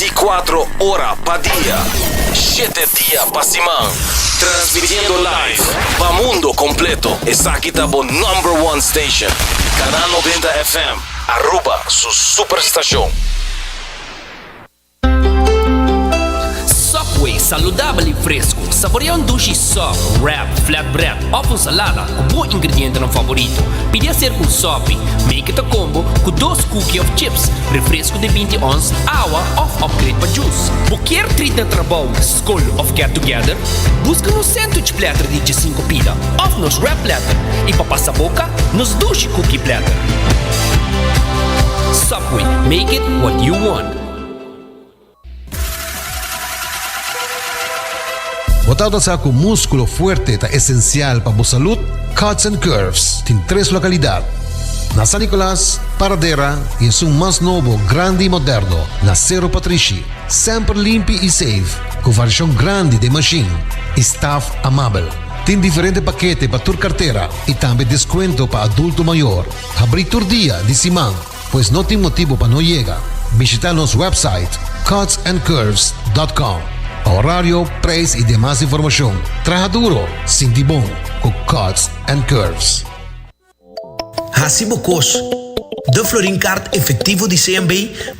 24 ora pa dia, shete dia pa siman. Transmitiendo live pa mundo completo. Esaki ta bo number one station. Canal 90 FM, Aruba su superstacion. Subway, saludabel y fresco. Saborea un dushi sub, wrap, flatbread of un salada cu bo ingredientenan favorito. Pidi hacer cu un sopi. Make it a combo cu dos cookie of chips, refresco di binti ons, awa of upgrade pa juice. Bo kier treat na trabou, scol of get together? Busca nos sandwich platter di djesinco pida of nos wrap platter y pa pasa boca, nos dushi cookie platter. Subway, make it what you want. Bo tabata sa ku múskulo fuerte ta esensial pa bo salud? Cuts and Curves tin tres lokalidat, na San Nicolas, Paradera i esun mas nobo, grandi i moderno, na Sero Patrishi. Semper limpi i safe, ku variashon grandi den mashin i staf amabel. Tin diferente pakete pa tur kartera i tambe deskuento pa adulto mayor. Habrí tur dia di siman. Pues no tin motibo pa no yega. Bishita nos website cutsandcurves dot com pa horario, prijs y demas informacion. Traha duro, sinti bon cu Cuts and Curves. Hasi bo kos. De Florin Card Efectivo di CMB,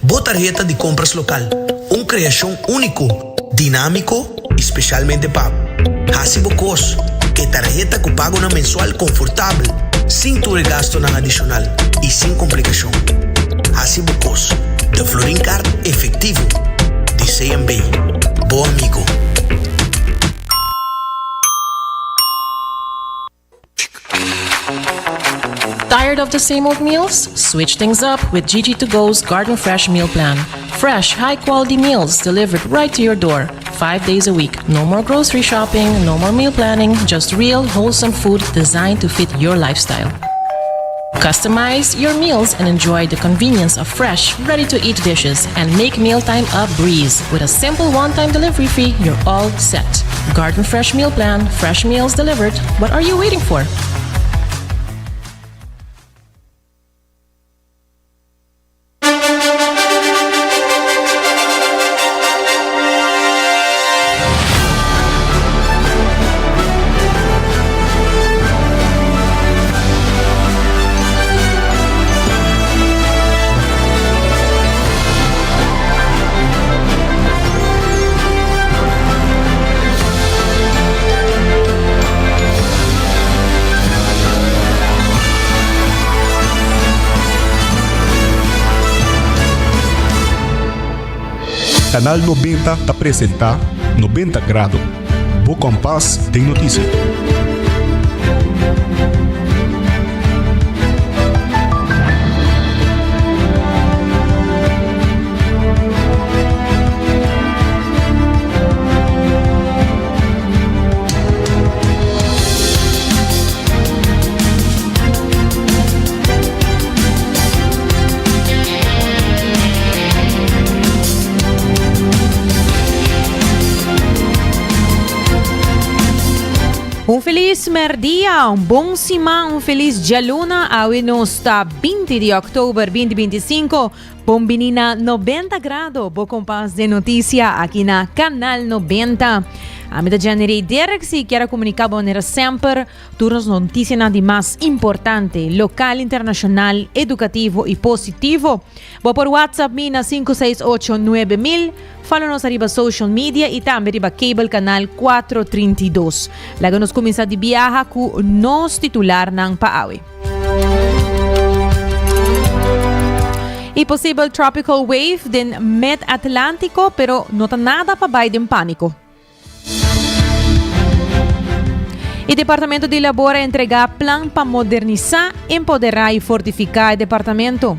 bo tarheta di compras local. Un creacion unico, dinamico y specialmente pa bo. Hasi bo kos, e tarheta ku pagonan mensual konfortabel, sin tur e gastonan adishonal i sin komplikashon. Hasi bo kos, de Florin Card Efectivo di CMB. Bo amigo. Tired of the same old meals? Switch things up with Gigi to Go's Garden Fresh Meal Plan. Fresh, high quality meals delivered right to your door, five days a week. No more grocery shopping, no more meal planning, just real, wholesome food designed to fit your lifestyle. Customize your meals and enjoy the convenience of fresh, ready to eat dishes and make mealtime a breeze. With a simple one time delivery fee, you're all set. Garden Fresh Meal Plan, fresh meals delivered. What are you waiting for? Canal 90 ta presenta 90 Grado, bo kompas den notisia. Un felis merdia, un bon siman, un felis djaluna. Awe nos ta 20 di oktober 2025. Bon bini na 90 Grado, bo kompas den notisia aki na Kanal 90. Ami ta Jenny Ray Derks i kier a komunika bo manera semper tur nos notisianan di mas importante, lokal, internashonal, edukativo i positivo. Bo por WhatsApp mi na 568 9000, follow nos ariba social media i tambe riba cable kanal 432. Laga nos kuminsá di biaha ku nos titularnan pa awe. Y posibel tropical wave den Mid-Atlantico, pero no ta nada pa bay den panico. E Departamento di Labor a entrega plan pa modernisa, empodera y fortifica e departamento.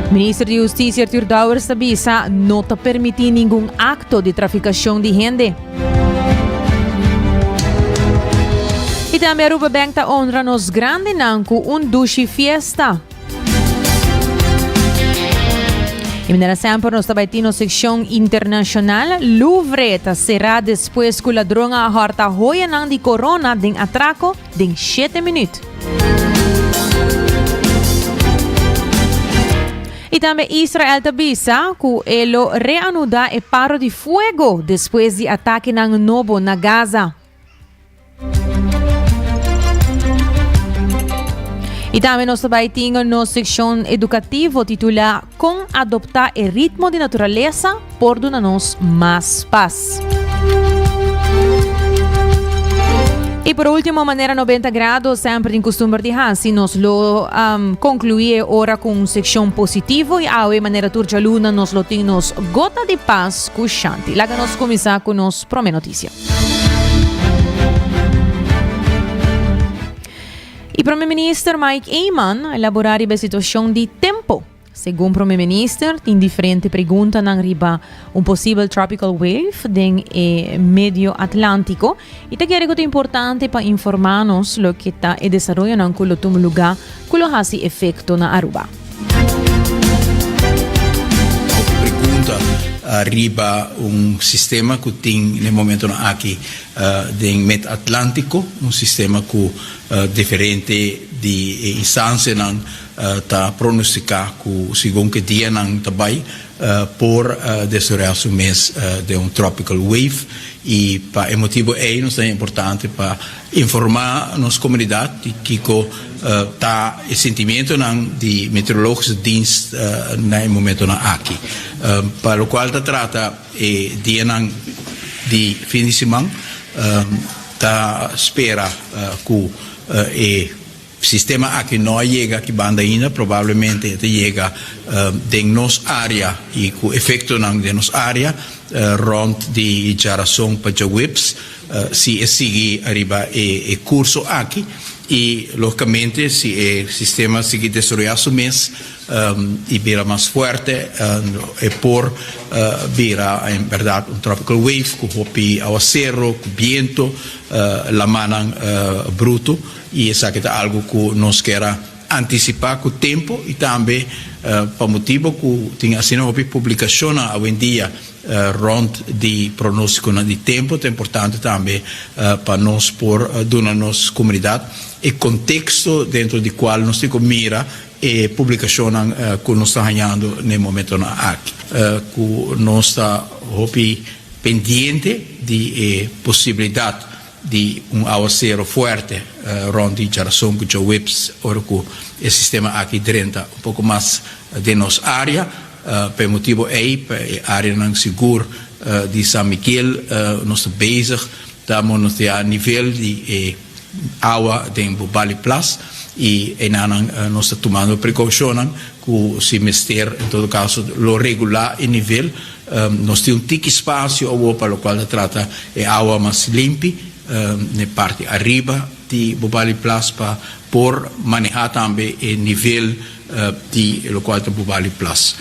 Minister di Husticia Arthur Dowers ta bisa no ta permiti ningun acto di traficacion di hende. Y tambe Aruba Bank ta honra nos grandenan cu un dushi fiesta. Y manera semper nos ta bay tin nos seccion internacional. Louvre ta cera despues cu ladron a horta joyanan di corona den atraco den 7 minuut. Y tambe Israel ta bisa cu e lo reanuda e paro di fuego despues di atakenan nobo na Gaza. Y tambe nos ta bay tin nos seccion educativo titula Con adopta e ritmo di naturalesa por duna nos mas paz. Y por último, manera 90 grado semper tin costumber di haci, nos lo um, conclui e ora cu un seccion positivo y awe manera tur djaluna nos lo tin nos gota di paz cu Shanti. Laga nos cuminsa cu nos prome noticia. Y Prome Minister Mike Eman a elabora riba e situacion di tempo. Segun Prome Minister tin diferente preguntanan riba un posibel tropical wave den e medio Atlantico y ta kere cu ta importante pa informa nos loke ta e desaroyonan cu lo tuma luga cu lo haci efecto na Aruba. Hopi pregunta riba un sistema cu tin n'e momentonan aki den Mid-Atlantico, un sistema cu diferente di e instancianan ta pronostica cu segun cu e dianan ta bay por desaroya su mes den un tropical wave y pa e motibo ey nos ta importante pa informa nos comunidad di kico ta e sentimientonan di Meteorologische Dienst na e momentonan aki. Pa locual ta trata e dianan di fin di siman ta spera cu e Sistema aki no a yega aki banda ainda, probablemente e ta yega den nos area y cu efectonan den nos area rond di djarason pa djaweps si e sigui ariba e curso aki y logicamente si e sistema sigui desaroya su mes y bira mas fuerte e por bira en berdad un tropical wave cu hopi awacero, cu biento, lamanan bruto. I esaki ta algu ku nos kier a antisipá ku tempu i tambe pa motibu ku tin asina hopi publikashonnan awendia rònt di pronóstikonan di tempu ta importante tambe pa nos por duna nos komunidat e konteksto dentro di kual nos tin ku mira e publikashonnan ku nos ta hañando na e momentonan aki ku nos ta hopi pendiente di e posibilidat di un awacero fuerte rond di djarason cu djaweps ora cu e sistema aki drenta un poco mas den nos area. Pa e motibo ey, pa e areanan sigur di San Miguel nos ta bezig ta monitorea nivel di e awa den Bubali Plas y eynanan nos ta tumando precaucionnan cu si mester en todo caso lo regula e nivel. Nos tin un tiki spacio awor pa locual ta trata e awa mas limpi n'e parti ariba di Bubali Plas pa por maneha tambe e nivel di locual ta Bubali Plas.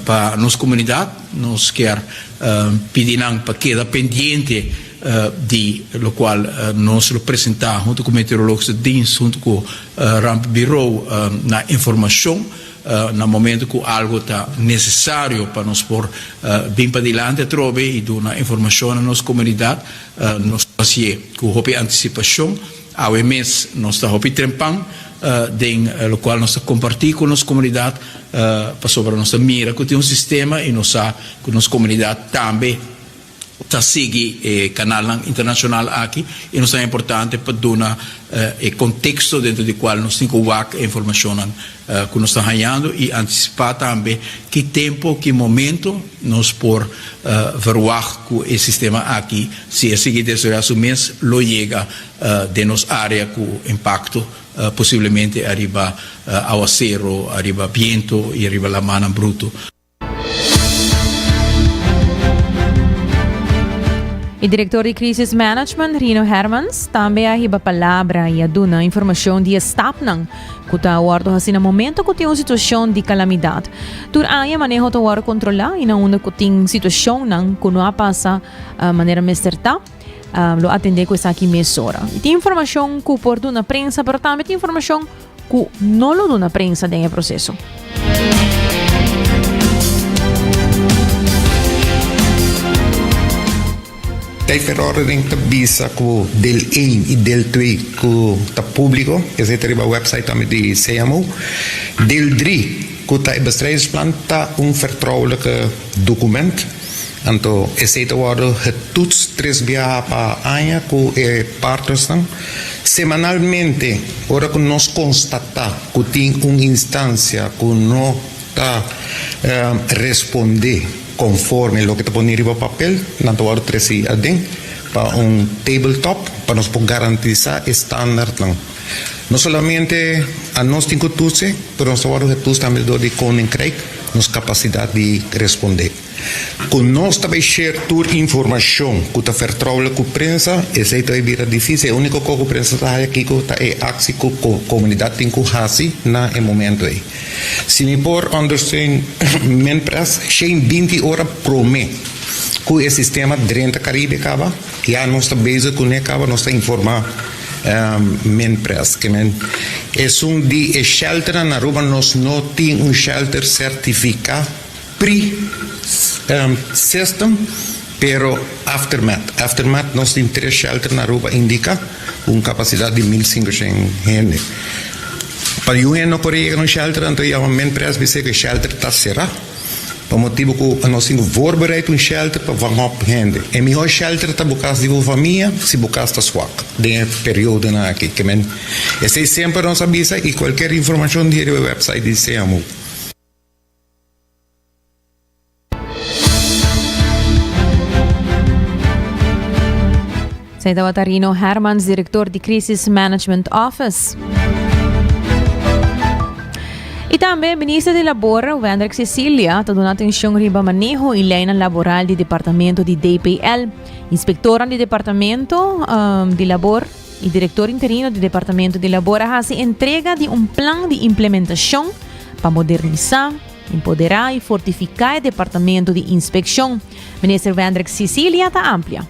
Pa nos comunidad nos kier pidi nan pa keda pendiente di locual nos lo presenta hunto cu Meteorologische Dienst hunto cu Rampbureau na informacion. Na momento cu algo ta necesario pa nos por bin padilanti atrobe y duna informacion na nos comunidad, nos ta hacié cu hopi anticipacion. Awe mes nos ta hopi trempan den locual nos ta comparti cu nos comunidad pasobra nos ta mira cu tin un sistema y nos sa cu nos comunidad tambe ta sigui e kanalnan internashonal aki i nos ta importante pa duna e konteksto dentro di kual nos tin ku wak e informashonnan ku nos ta hañando i antisipá tambe ki tempu, ki momento nos por verwagt ku e sistema aki si e sigui desaroyá su mes lo yega den nos área ku impakto posiblemente ariba awasero, ariba biento i ariba lamannan bruto. E director di Crisis Management, Rino Hermans, tambe a hiba palabra y a duna informacion di e stapnan cu ta wordo haci na momento cu tin un situacion di calamidad. Tur aña maneho ta wordo controla y na unda cu tin situacionnan cu no a pasa manera mester ta, lo atende cu esaki mesora. Y tin informacion cu por duna prensa, pero tambe tin informacion cu no lo duna prensa den e proceso. Tijdverordening ta bisa cu deel 1 y deel 2 cu ta publico, esey ta riba website tambe di CMO. Deel 3. ku ta e bestrijdersplan ta un vertrouwelijke dokument, anto esei ta wòrdu getoetst tres biaha pa aña ku e partnersnan. Semanalmente ora ku nos konstatá ku tin un instansia ku no ta respondé konforme loke ta pone riba papel, nan ta wòrdu trese aden pa un tabletop pa nos por garantisá e standaardnan. No solamente anos tin ku tutse, pero nos ta wòrdu getuts tambe dor di Koninkrijk, nos kapasidat di respondé. Ku nos ta bai share tur informashon ku ta vertrouwelijk ku prensa, esei ta bai bira difísil. E úniko kos ku prensa ta haya kiko ta e aksi ku komunidat tin ku hasi na e momento ei. Si mi por ondersteun Minpres, 120 ora promé ku e sistema drenta Karibe kaba, ya nos ta bezig kuné kaba, nos ta informá. Minpres ke men esun di e shelternan na Aruba nos no tin un shelter certifica pre system pero aftermath aftermath nos tin tres shelter na Aruba indica un capacidad di 1500 hende pa yu hende no por yega na un shelter anto yama Minpres bisa cu e shelter ta cera. Pa motibu ku nos tin ku voorbereid un shelter pa vang op hende. E mihó shelter ta bo kas di bo famia si bo kas ta swak den e periodonan aki. Ke men esei semper nos a bisa i kualker informashon di riba e website di CMU. Esei tabata Rino Hermans, director di Crisis Management Office. Y tambe Minister di Labor, Wendrick Cecilia, ta duna atencion riba maneho y leynan laboral di departamento di DPL. Inspectornan di departamento um, di Labor y director interino di departamento di Labor a haci entrega di un plan di implementacion pa modernisa, empodera y fortifica e departamento di inspeccion. Minister Wendrick Cecilia ta amplia.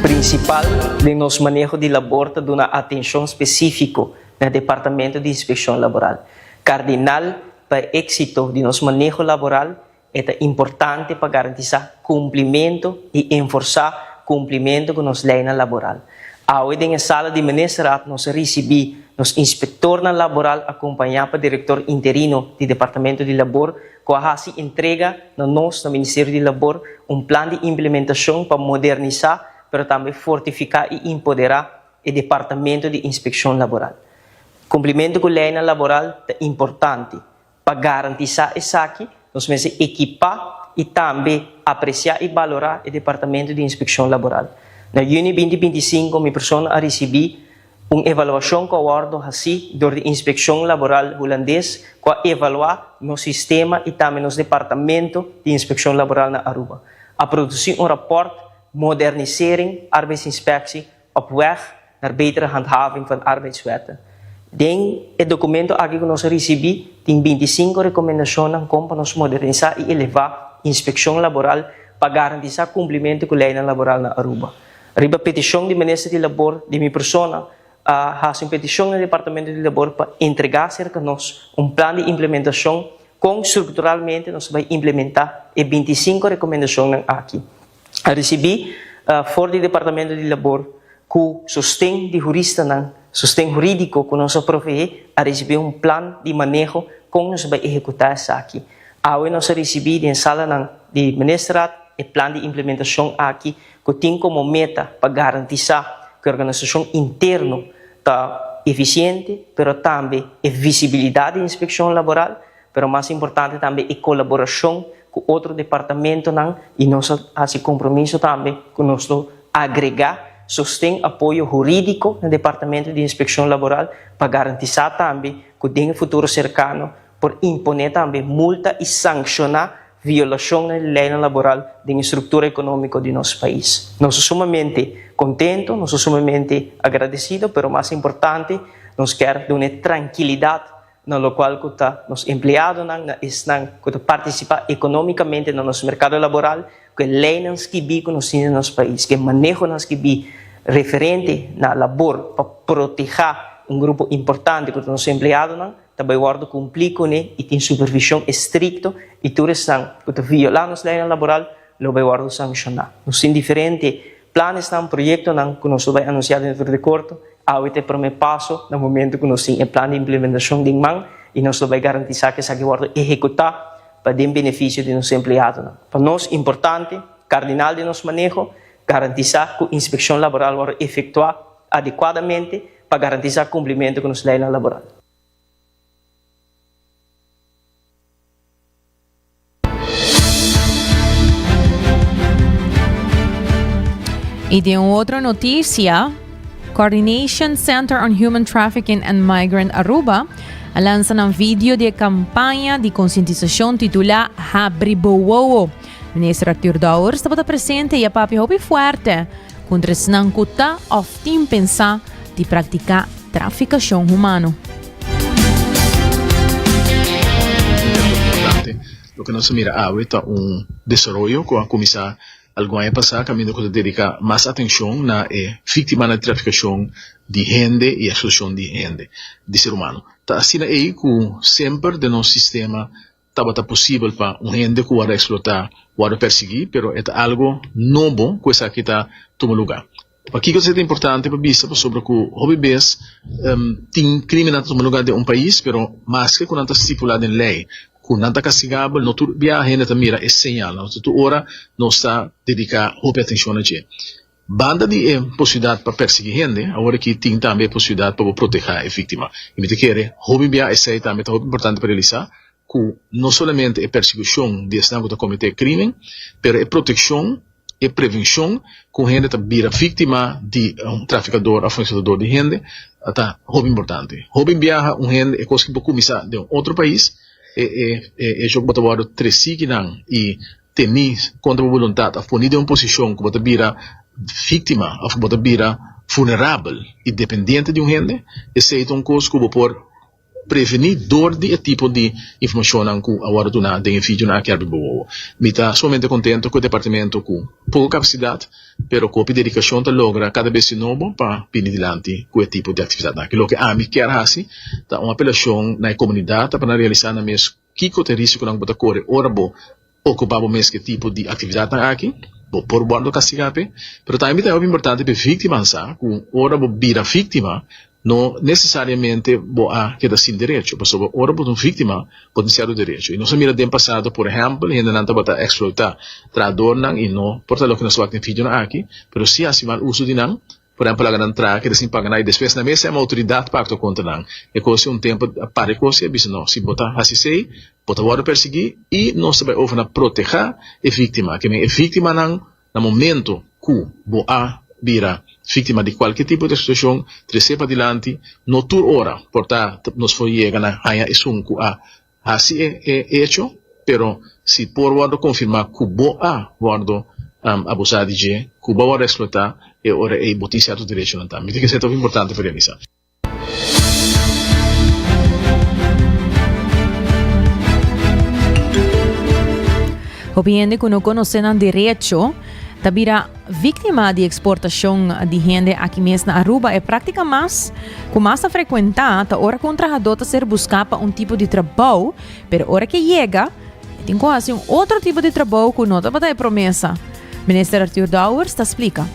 Principal den nos maneho di labor ta duna atencion specifico na Departamento di Inspeccion Laboral. Cardinal pa e exito di nos maneho laboral e ta importante pa garantisa cumplimento y enforsa cumplimento cu nos leynan laboral. Awe den e sala di Ministerraad nos a ricibi nos inspectornan laboral acompaña pa director interino di Departamento di Labor cu a haci entrega na nos na Ministerio di Labor un plan di implementacion pa modernisa pero tambe fortifica y empodera e Departamento di Inspeccion Laboral. Cumplimento cu leynan laboral ta importante Pa garantisá esaki, nos mester ekipá i tambe apresiá i balorá e Departamento di Inspekshon Laboral. Na yüni 2025 mi persona a risibí un evaluashon ku a wòrdu hasí dor di Inspekshon Laboral Hulandes ku a evaluá nos sistema i tambe nos Departamento di Inspekshon Laboral na Aruba. A produsí un rapòrt Modernisering Arbeidsinspectie Op weg naar betere handhaving van arbeidswetten. Den e documento aki cu nos a ricibi tin 25 recomendacionnan con pa nos modernisa y eleva inspeccion laboral pa garantisa cumplimento cu leynan laboral na Aruba. Riba peticion di Minister di Labor di mi persona a haci un peticion na Departamento di Labor pa entrega cerca nos un plan di implementacion con structuralmente nos ta bay implementa e 25 recomendacionnan aki. A ricibi for di Departamento di Labor cu sosten di huristanan, sosten huridico cu nos a provee, a ricibi un plan di maneho con nos a bay ehecuta esaki. Awe nos a ricibi den salanan di Ministerraad e plan di implementacion aki cu tin como meta pa garantisa cu e organisacion interno ta eficiente pero tambe e visibilidad di inspeccion laboral Pero mas importante tambe e colaboracion cu otro departamentonan y nos a haci compromiso tambe cu nos lo agrega sosten apoyo huridico na Departamento di Inspeccion Laboral pa garantisa tambe cu den e futuro cercano por impone tambe multa y sanciona violacionnan di leynan laboral den e structura economico di nos pais. Nos ta sumamente contento, nos ta sumamente agradecido, pero mas importante nos kier duna e tranquilidad na lokual ku ta nos empleadonan, na esnan ku ta partisipá ekonómikamente na nos merkado laboral, ku e leinan skibí ku nos tin den nos pais, ku e manehonan skibí referente na labor pa protehá un grupo importante ku ta nos empleadonan, ta bai wòrdu kumplí kuné i tin supervishon estrikto i tur esnan ku ta violá nos leinan laboral lo bai wòrdu sanshoná. Nos tin diferente planesnan, proyektonan ku nos lo bai anunsiá dentro di korto. Awe ta e promé paso na momento ku nos tin e plan di implementashon den man i nos lo bai garantisá ku esaki wòrdu ehekutá pa den benefisio di nos empleadonan. Pa nos importante, kardinal den nos maneho, garantisá ku inspekshon laboral wòrdu efektuá adekuadamente pa garantisá kumplimentu ku nos leinan laboral. Y den un otro noticia, Coordination Center on Human Trafficking and Migrant Aruba a lansa nan video di e campaña di concientisacion titula Habri bo wowo. Minister Arthur Dowers tabata presente y a papia hopi fuerte contra esnan cu ta of tin pensa di practica traficacion humano. Importante, loke nos a mira awe ta un desaroyo ku a kuminsá algun aña pasá kaminda ku ta dediká mas atenshon na e víktimanan di trafikashon di hende i eksplotashon di hende, di ser humano. Ta asina ei ku semper den nos sistema Tabata posibel pa un hende ku wòrdu eksplotá wòrdu persiguí, pero e ta algu nobo ku esaki ta tuma lugá. Pakiko esei ta importante pa bisa? Pasobra ku hopi bes tin krímennan ta tuma lugá den un pais, pero maske ku nan ta stipulá den lei ku nan ta kastigabel, no tur biaha hende ta mira e señalnan. Tur ora nos ta dediká hopi atenshon na dje. Banda di e posibilidat pa persiguí hende, awor aki tin tambe e posibilidat pa bo protehá e víktima. I mi ta kere hopi bia esei tambe ta hopi importante pa realisá ku no solamente e persekushon di esnan ku ta kometé krímen, pero e protekshon, e prevenshon ku un hende ta bira víktima di un trafikador òf un eksplotador di hende ta hopi importante. Hopi biaha un hende e kos ki por kuminsá den un otro pais, e e echo ku bo ta wòrdu tresí kinan i tení kontra bo boluntat òf poní den un posishon ku bo ta bira víktima òf ku bo ta bira vulnerabel i dependiente di un hende, esei ta un kos ku bo por prevení dor di e tipo di informashonnan ku a wòrdu duná den e videonan aki abi bo wowo. Mi ta sumamente kontento ku e departamento ku poko kapasidat pero ku hopi dedikashon ta logra kada bes di nobo pa bini dilanti ku e tipo di aktividatnan aki. Loke ami kier hasi ta un apelashon na e komunidat pa nan realisá nan mes Kiko ta e risikonan ku bo ta kore ora bo okupá bo mes ku e tipo di aktividatnan aki? Bo por wòrdu kastigá p'e. Pero tambe ta hopi importante pa e víktimanan sa ku ora bo bira víktima no nesesariamente bo a keda sin derecho. Pasobra ora bo ta un víktima bo tin sierto derecho. I nos a mira den pasado por ehèmpel hendenan tabata eksplotá trahadornan i no por ta loke nos wak den videonan aki, pero si hasi mal uso di nan. Por ehempel laga nan traha keda sin paga nada y despues nan mes yama autoridad pa actua contra nan. E cos un tempo a para e cos y a bisa no, si bo ta haci esey bo ta wordo persegui y nos ta bay over na proteha e victima. Ke men e victimanan na momento cu bo a bira victima di cualke tipo di situacion trece padilanti no tur ora por ta nos por yega na haya esun cu a Hasi e e echo, pero si por wordo confirma cu bo a wordo abusa di dje, cu bo a wordo explota, e ora ey bo tin cierto derechonan tambe. Mi tin esey ta hopi importante pa realisa. Hopi hende cu no conoce nan derecho ta bira Víktima di eksportashon di hende aki mes na Aruba e práktika mas ku mas ta frekuentá ta ora ku un trahadó ta ser buská pa un tipo di trabou, pero ora ku e yega e tin ku hasi un otro tipo di trabou ku no tabata e promesa, Minister Arthur Dowers ta splika.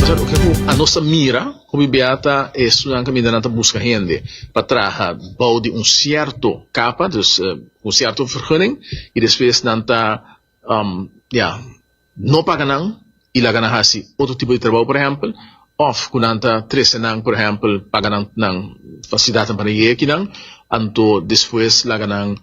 Loke ku anos ta mira hopi bia ta e estunan kaminda nan ta buska hende pa traha bou di un sierto kapa, dus un cierto vergunning y despues nan ta ya no paga nan y laga nan haci otro tipo di trabou por ehempel of cu nan ta trece nan por ehempel paga nan nan facilidadnan pa nan yega aki nan anto despues laga nan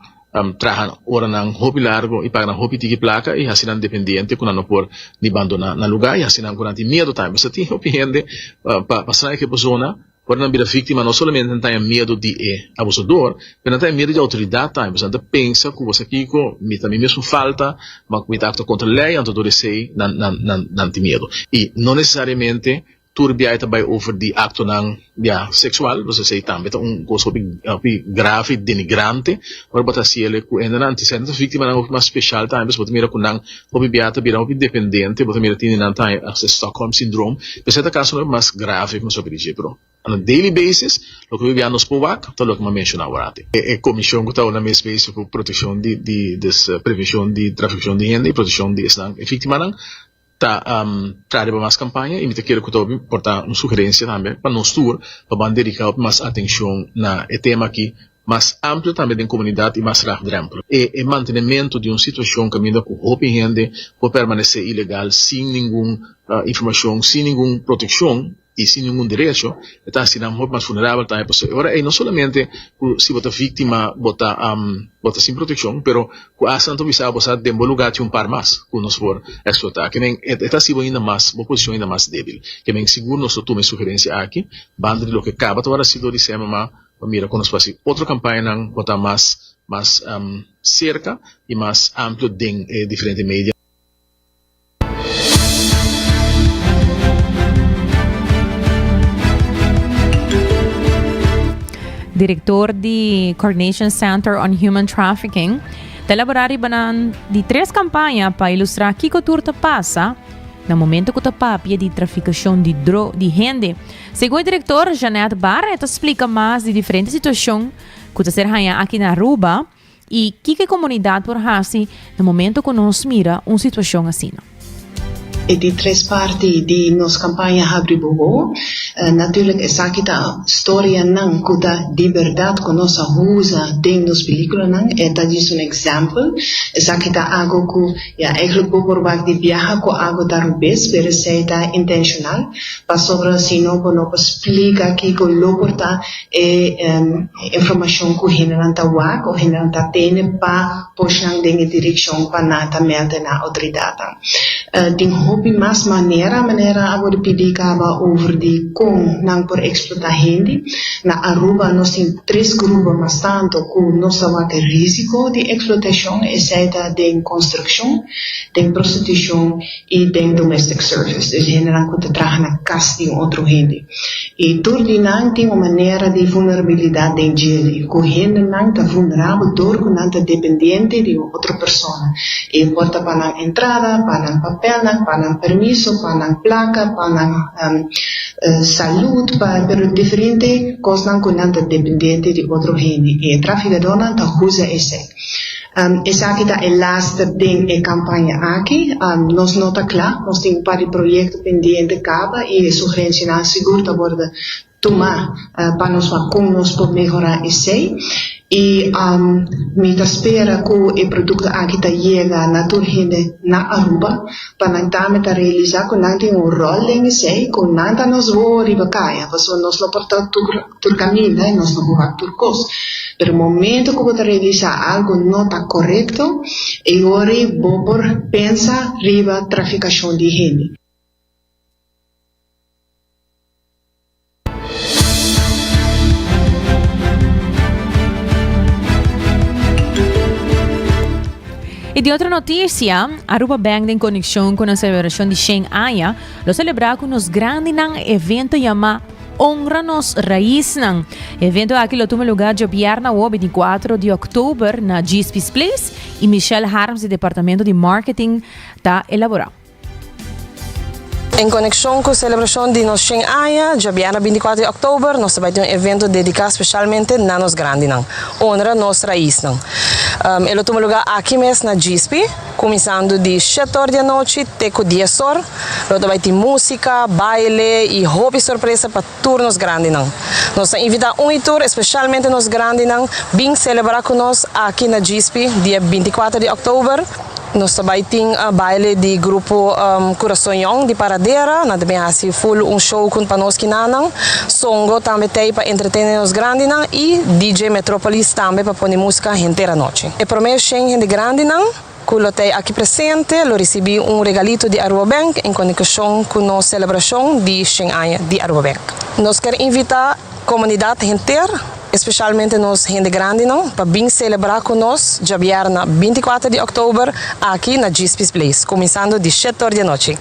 traha oranan hopi largo y paga nan hopi tiki placa y haci nan dependiente cu nan no por ni bandona nan lugar y haci nan cu nan tin miedo tambe pasobra tin hopi hende pa pa sa e persona Ora nan bira víktima, no solamente nan ta haña miedu di e abusador, pero nan ta haña miedu di outoridat tambe. Pasobra nan ta pensa ku bo sa kiko, mi ta mi mesun falta, ma mi ta aktua kontra lei, anto dor esei nan nan nan nan tin miedu. I no nesesariamente tur biaha ta bai over di aktonan ya seksual, pasobra esei tambe ta un kos hopi hopi grave i denigrante ora bo ta hasi el ku hendenan. Antes nan ta víktimanan hopi mas speshal tambe, pasobra bo ta mira ku nan hopi biaha ta bira hopi dependente, bo ta mira tin di nan ta haña Stockholm syndroom. Esei ta kasonan mas grave ku nos papia di dje, pero on a daily basis loke hopi bia nos por wak ta loke mi a menshoná awor ati. E komishon ku ta unda mes bezig ku protekshon di di des prevenshon di trafikashon di hende i protekshon di esnan e víktimanan. Ta traha riba mas kampaña i mi ta kere ku ta hopi por ta un sugerensia tambe pa nos tur pa ban dediká hopi mas atenshon na e tema aki mas amplio tambe den komunidat i mas laagdrempelig. E e mantenementu di un situashon kaminda ku hopi hende por permanesé ilegal sin ningun informashon, sin ningun protekshon, i sin ningun derecho, e ta hasi nan hopi mas vulnerabel tambe pasobra e ora ei no solamente ku si bo ta víktima bo ta bo ta sin protekshon pero ku asta nan ta bisa bo sa den bo lugá tin un par mas ku nos por eksplotá. Ke men e ta hasi bo ainda mas bo posishon ainda mas débil. Ke men sigur nos lo tuma e sugerensia aki banda di loke kaba ta wòrdu hasi dor di CMMA pa mira kon nos por hasi otro kampañanan ku ta mas mas serka i mas amplio den e diferente media. Director di Coordination Center on Human Trafficking ta elabora riba nan di tres campaña pa ilustra kico tur ta pasa na momento cu ta papia di traficacion di dro di hende. Segun e director Jeanette Barr e ta splica mas di diferente situacion cu ta ser haña aki na Aruba. I kiko e komunidat por hasi na momento ku nos mira un situashon asina? E di tres parti di nos kampaña Habri Bo Wowo. Natuurlijk esaki ta storianan ku ta di bèrdat ku nos a usa den nos pelíkulanan. E ta djis un example. Esaki ta algo ku ya eigenlijk bo por wak di biaha ku algo ta rubes, pero esei ta intenshonal pasobra si no bo no por splika kiko lo por ta E informashon ku hendenan ta wak o hendenan ta tene pa push nan den e direkshon pa nan ta mèlde na outoridatnan. Tin hopi mas manera, manera a wòrdu pidi kaba over di kon nan por eksplotá hende. Na Aruba nos tin tres grupo mas tantu ku nos ta wak e risiko di eksplotashon, esei ta den konstrukshon, den prostitushon i den domestic service, dus hendenan ku ta traha na kas di un otro hende. I tur di nan tin un manera di vulnerabilidat den djele, ku hendenan ta vulnerabel dor ku nan ta dependiente di un otro persona. E por ta pa nan entrada, pa nan papelnan, pa nan permiso, pa nan plaka, pa nan salud, pa pero diferente kosnan ku nan ta dependiente di otro hende. I e trafikadornan ta usa esei. Esaki ta e laster den e kampaña aki. Nos no ta kla, nos tin un par di proyekto pendiente kaba i e sugerensianan sigur ta wòrdu tumá pa nos wak kon nos por mehorá esei. I mi ta spera ku e produkto aki ta yega na tur hende na Aruba pa nan tambe ta realisá ku nan tin un ròl den esei, ku nan ta nos wowo riba kaya, pasobra nos no por ta tur. Tur caminda y nos no por wak tur cos. Pero momento cu bo ta realisa algo no ta corecto, e ora bo por pensa riba traficacion di hende. Y di otro noticia, Aruba Bank den conexion cu nan celebracion di 100 aña lo celebra cu nos grandinan evento yama Honra nos raisnan. E evento aki lo tuma lugar djobièrnè awo 24 di òktober na Gispi's Place i Michelle Harms di Departamento di Marketing ta elaborá. En konekshon ku selebrashon di nos shen aña, djobièrnè 24 di òktober nos ta bai tin un evento dediká speshalmente na nos grandinan, Honra nos raisnan. E lo tuma lugar aki mes na Gispi. Kuminsando di shete or di anochi te ku dies or, lo ta bai tin músika, baile i hopi sorpresa pa tur nos grandinan. Nos ta invitá un i tur, espeshalmente nos grandinan, bin selebrá ku nos aki na Djispi dia 24 di òktober. Nos ta bai tin baile di grupo Kurason Yòn di Paradera, nan ta bin hasi ful un show ku pa nos kinanan. Songo tambe t'ei pa entretene nos grandinan i DJ Metropolis tambe pa pone músika henter anochi. E promé shen hende grandinan ku lo t'ei aki presente lo risibí un regalito di Aruba Bank en konekshon ku nos selebrashon di shen aña di Aruba Bank. Nos ker invitá komunidat henter, espeshalmente nos hende grandinan, pa bin selebrá ku nos djabièrna 24 di òktober aki na Djispie's Place, kuminsando di shete or di anochi.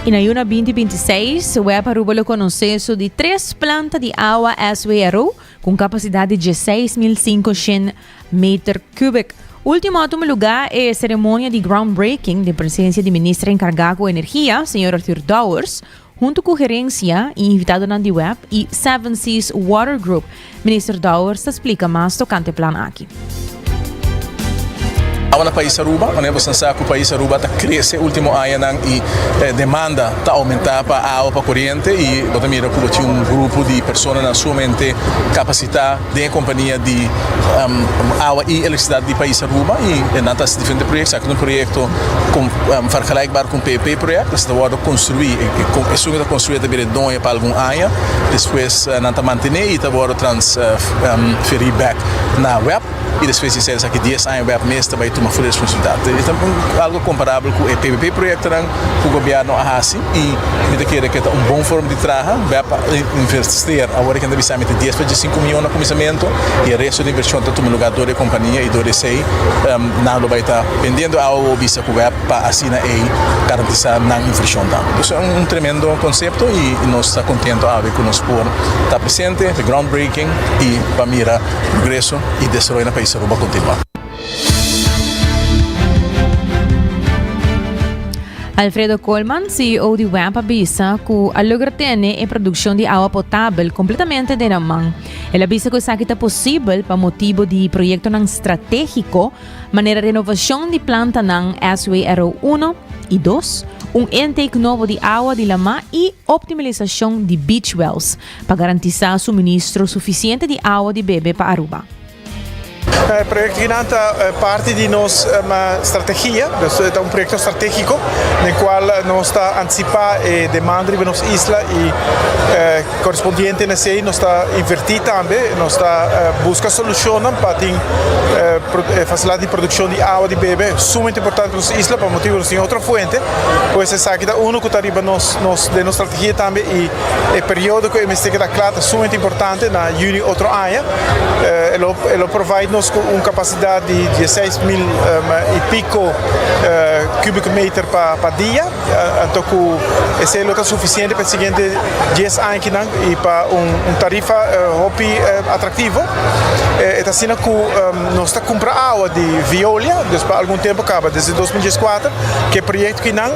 I na juna 2026, web Aruba lo conoce su di tres planta di awa SWRO cu un capacidad di 16.500 meter cubic. Ultimo a tuma lugar e ceremonia di groundbreaking den presencia di minister encarga cu energia, señor Arthur Dowers. Hunto cu gerencia y invitadonan di web y Seven Seas Water Group, Minister Dowers ta splica mas tocante plan aki. Awa na pais Aruba, manera boso sa cu pais Aruba ta crece ultimo añanan y demanda ta aumenta pa awa pa coriente y bo ta mira cu bo tin un grupo di personanan sumamente capacita den e compania di awa y electricidad di pais Aruba y nan ta haci diferente proyecto, esaki ta un proyecto vergelijkbaar cu un PPP project, esaki ta wordo construi, esun cu ta construi ta bira e doño pa algun aña, despues nan ta mantene y ta wordo transferi bek na web. Y despues di esei esaki dies aña web mes ta bai tuma full responsabilidad. E ta algo comparabel cu e PPP proyectonan cu gobierno a haci y mi ta kere cu e ta un bon forma di traha. Web a investeer awor e kende bisa mi ta dies pa diescinco miyon na cuminsamento y e resto di inversion ta tuma lugar door e compania y door esei nan lo bai ta bendiendo awa bo bisa cu web pa asina ei garantisa nan inversion tambe. Dus un tremendo concepto y nos ta contento awe cu nos por ta presente, e groundbreaking y pa mira Progreso y desaroyo na pais Aruba continua. Alfredo Koolman, CEO di web a bisa cu a logra tene e produccion di awa potabel completamente den nan man. El a bisa cu esaki ta posibel pa motibo di proyectonan strategico manera renovacion di plantanan SWRO uno y dos, un intake nobo di awa di lama y optimalisacion di beach wells. pa garantisá suministro sufisiente di awa di bebe pa Aruba. E proyecto kinan ta parti di nos strategia, dus e ta un proyecto strategico den cual nos ta anticipa e demanda riba nos isla y correspondiente na esey nos ta inverti tambe, nos ta busca solucionnan pa tin facilidad di produccion di awa di bebe sumamente importante pa nos isla pa motibo nos tin otro fuente, pues esaki ta uno cu ta riba nos den nos strategia tambe y E periodo ku e mester keda kla ta sumamente importante, na yüni otro aña. E lo e lo provide nos ku un kapasidat di dieseis mil i piko kubiko meter pa pa dia, anto ku esei lo ta sufisiente pa e siguiente dies aña kinan i pa un un tarifa hopi atraktivo. E ta asina ku nos ta kumpra awa di Veolia, dus pa algun tempu kaba, desde 2014 ku e proyekto kinan.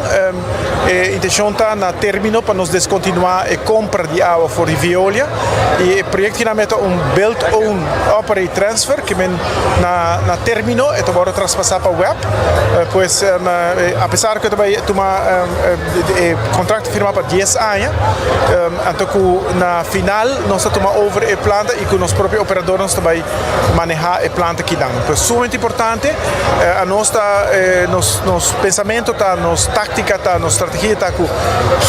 E intencion ta na termino pa nos descontinua e compra di awa for di Veolia y e proyecto kinan ta un build own operate transfer ke men na na termino e ta wordo traspasa pa web pues apesar cu e ta bay tuma e contracto firma pa dies aña anto cu na final nos ta tuma over e planta y cu nos propio operador nos ta bay maneha e planta kinan. Pues sumamente importante anos ta nos nos pensamento ta nos táctica ta nos strategia ta cu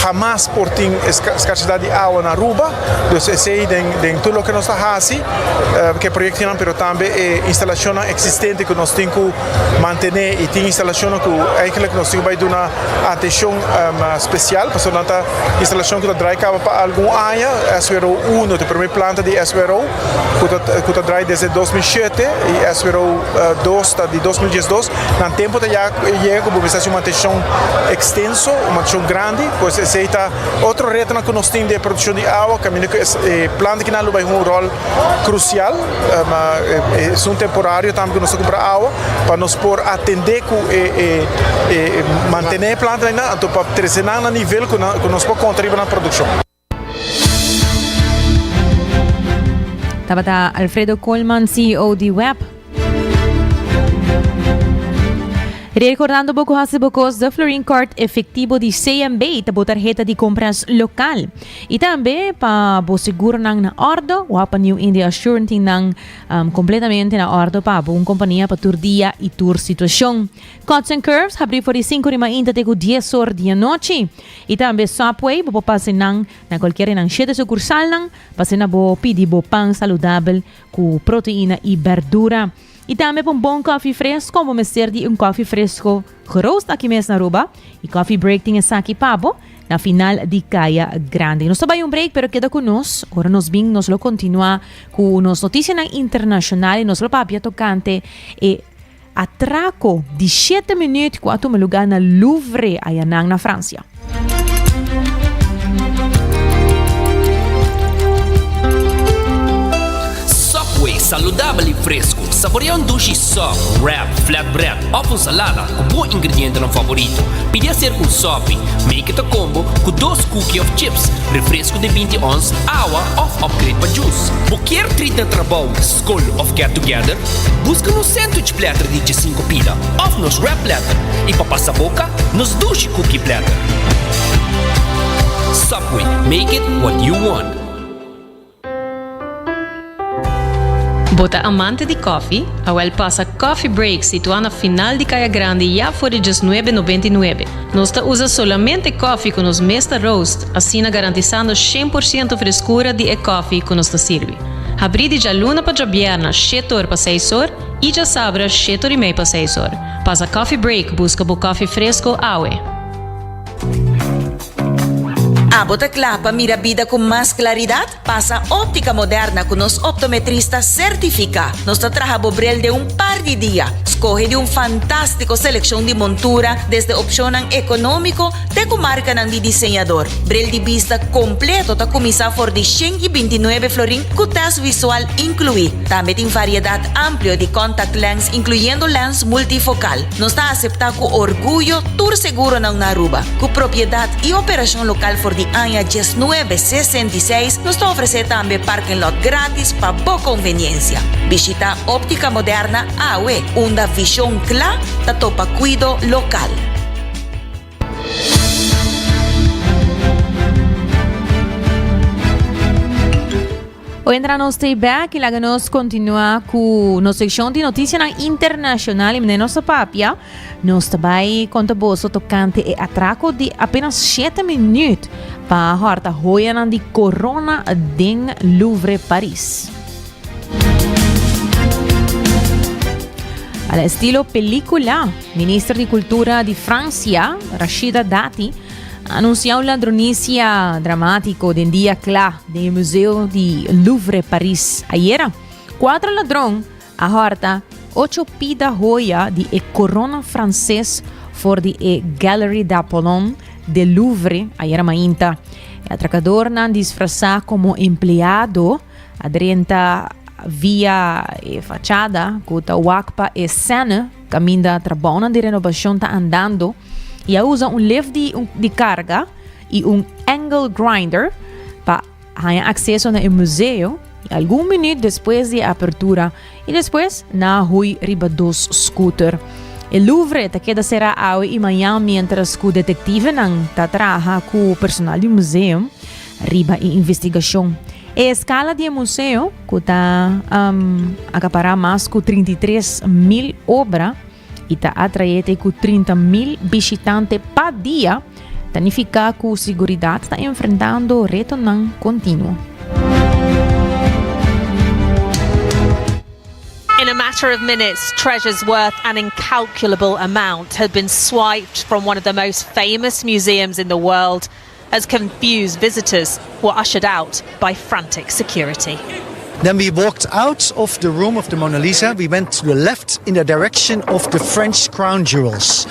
hamas por tin escarsidad di awa na Aruba dus esey den den tur loke nos ta haci ke proyectonan pero tambe e instalacionnan existente cu nos tin cu mantene y tin instalacionnan cu eigenlijk nos tin cu bay duna atencion special pasobra nan ta instalacion cu ta draai caba pa algun aña SWRO uno ta e primer planta di SWRO. Ku ta ku ta draai desde 2007 i SWRO 2 ta di 2012. Nan tempu ta ya yega ku bo mester hasi un mantenshon ekstenso, un mantenshon grandi. Pues esei ta otro retonan ku nos tin den e produkshon di awa, kaminda ku e planta kinan lo bai hunga un ròl krusial. Ma esun temporario tambe ku nos ta kumpra awa pa nos por atendé ku e e mantené e plantanan anto pa trese nan na nivel ku nan ku nos por konta riba nan produkshon. Tabata Alfredo Koolman, CEO di web. Recordando bo cu haci bo cos de Florin Card efectivo di CMB ta bo tarheta di compras local. Y tambe pa bo seguronan na ordo, wapa New India Assurance tin nan um, completamente na ordo pa bo un compania pa tur dia y tur situacion. Cuts and Curves habri for di 5 di mainta te cu 10 or di anochi. I tambe Subway, bo por pasa nan na cualkier di nan shete sucursalnan pa asina bo pidi bo pan saludabel cu proteina y berdura. I tambe pa un bon koffie fresco, bo mester di un koffie fresco geroost aki mes na Aruba. Y Coffee Break tin esaki pa bo na final di Caya Grandi. Nos ta bay un break, pero keda cu nos. Ora nos bin, nos lo continua cu nos noticianan internacional y nos lo papia tocante e Atraco di shete minuut cu a tuma lugar na Louvre ayanan na Francia. Subway, saludabel y fresco. Saborea un dushi sop, wrap, flatbread of un salada cu bo ingredientenan favorito. Pidi acer cu un sopi. Make it a combo cu dos cookie of chips, refresco di binti ons, awa of upgrade pa juice. Bo kier treat na trabou, scol of get together? Busca nos sandwich platter di djesinco pida of nos wrap platter y pa pasa boca, nos dushi cookie platter. Subway, make it what you want. Bo ta amante di koffie? Awel pasa Coffee Break situá na final di Kaya Grandi ya for di djesnuebe nobenta i nuebe. Nos ta usa solamente koffie ku nos mes ta roast, asina garantisando shen por siento freskura di e koffie ku nos ta sirbi. Habrí di djaluna pa djabièrna shete or pa seis or i djasabra shete or i mei pa seis or. Pasa Coffee Break buska bo koffie fresko awe. Abo ta kla pa mira bida ku mas klaridat? Pasa Óptica Moderna ku nos optometrista sertifiká. Nos ta traha bo bril den un par di dia. Skohe di un fantástiko selekshon di montura, desde opshonnan ekonómiko te ku markanan di diseñador. Bril di bista kompleto ta kuminsá for di 129 florin ku tèst visual inkluí. Tambe tin variedat amplio di contact lens inkluyendo lens multifokal. Nos ta aseptá ku orguyo tur seguronan na Aruba. Ku propiedat i operashon lokal for di aña diesnuebe sesenta i seis, nos ta ofresé tambe parking lot gratis pa bo konveniensia. Bishitá Óptica Moderna awe, unda vishon kla ta topa kuido lokal. Oentra nos stay back y laga nos continua cu nos seccion di noticianan internacional y meneer nos ta papia. Nos ta bay conta boso tocante e atraco di apenas 7 minuut pa horta joyanan di corona den Louvre, Paris. Al estilo pelicula, minister di Cultura di Francia, Rachida Dati, Anuncia un ladronicia dramatico den dia cla den e museo di Louvre, Paris, ayera. Cuatro ladron a horta ocho pida joya di e corona frances for di e Galerie d'Apollon de Louvre ayera mainta. E atracadornan disfrasa como empleado a drenta via e fachada cu ta wak pa e Seine Caminda trabounan di renobacion ta andando y a usa un lift di, di carga y un angle grinder pa haña acceso na e museo y algun minuut despues di e apertura y despues na hui riba dos scooter. E Louvre ta keda cera awe y mañan mientras cu detectivenan ta traha cu personal di museum riba e investigacion. E escala di e museo, cu ta acapará mas cu 33 mil obra y ta atrae te cu 30 mil bishitante pa dia, ta nifica cu siguridad ta enfrentando retonan continuo. In a matter of minutes, treasures worth an incalculable amount had been swiped from one of the most famous museums in the world as confused visitors were ushered out by frantic security. Then we walked out of the room of the Mona Lisa. We went to the left in the direction of the French crown jewels.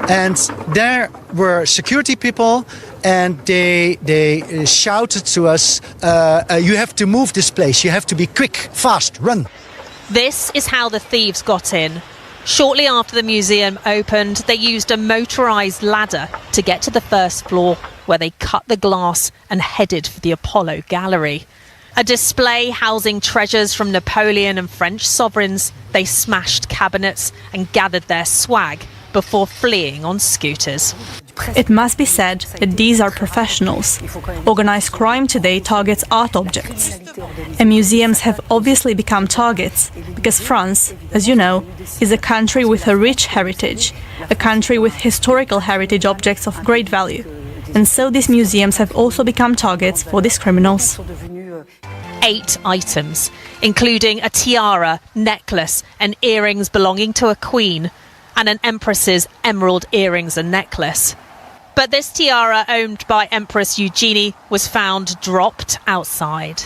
And there were security people and they, they uh, shouted to us, uh, uh, you have to move this place. You have to be quick, fast, run. This is how the thieves got in. Shortly after the museum opened, they used a motorized ladder to get to the first floor where they cut the glass and headed for the Apollo Gallery. A display housing treasures from Napoleon and French sovereigns, they smashed cabinets and gathered their swag before fleeing on scooters. It must be said that these are professionals. Organized crime today targets art objects. And museums have obviously become targets because France, as you know, is a country with a rich heritage, a country with historical heritage objects of great value. And so these museums have also become targets for these criminals. Eight items, including a tiara, necklace, and earrings belonging to a queen, and an empress's emerald earrings and necklace. But this tiara, owned by Empress Eugenie, was found dropped outside.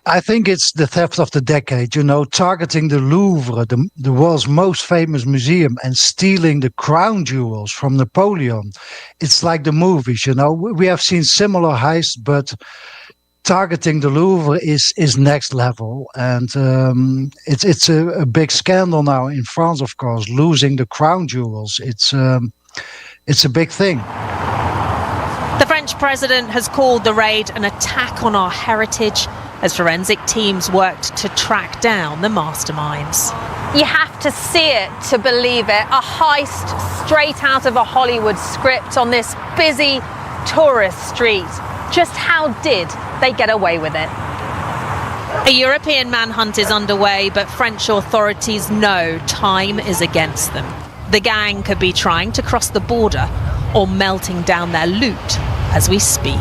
I think it's the theft of the decade, you know, targeting the Louvre, the, the world's most famous museum, and stealing the crown jewels from Napoleon. It's like the movies, you know. We have seen similar heists, but Targeting the Louvre is is next level and um, it's it's a, a big scandal now in France of course losing the crown jewels it's um, it's a big thing. The French president has called the raid an attack on our heritage as forensic teams worked to track down the masterminds. You have to see it to believe it. A heist straight out of a Hollywood script on this busy tourist street. Just how did they get away with it? A European manhunt is underway, but French authorities know time is against them. The gang could be trying to cross the border or melting down their loot as we speak.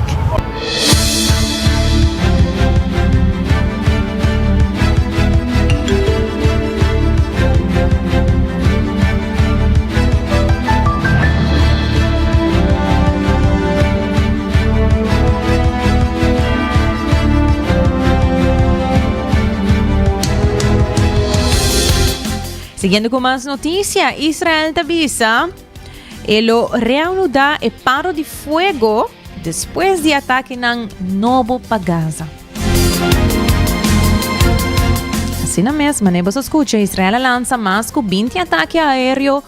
Siguiendo cu mas noticia, Israel ta bisa e lo reanuda e paro di fuego despues di atakenan nobo pa Gaza. Asina mes, manera boso scucha, Israel a lansa mas cu 20 atake aereo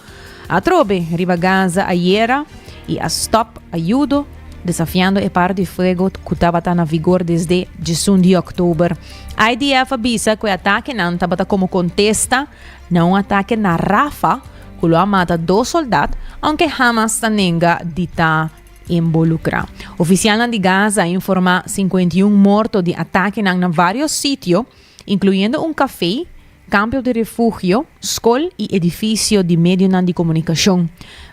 atrobe riba Gaza ayera y a stop ayudo, desafiando e paro di fuego cu tabata na vigor desde 11 di october. IDF a bisa cu e atakenan tabata como contesta na un atake na Rafah cu lo a mata dos soldat, aunke Hamas ta nenga di ta involucra. Oficialnan di Gaza a informa 51 morto di atakenan na varios sitio, incluyendo un café, campo di refugio, scol y edificio di medionan di comunicacion.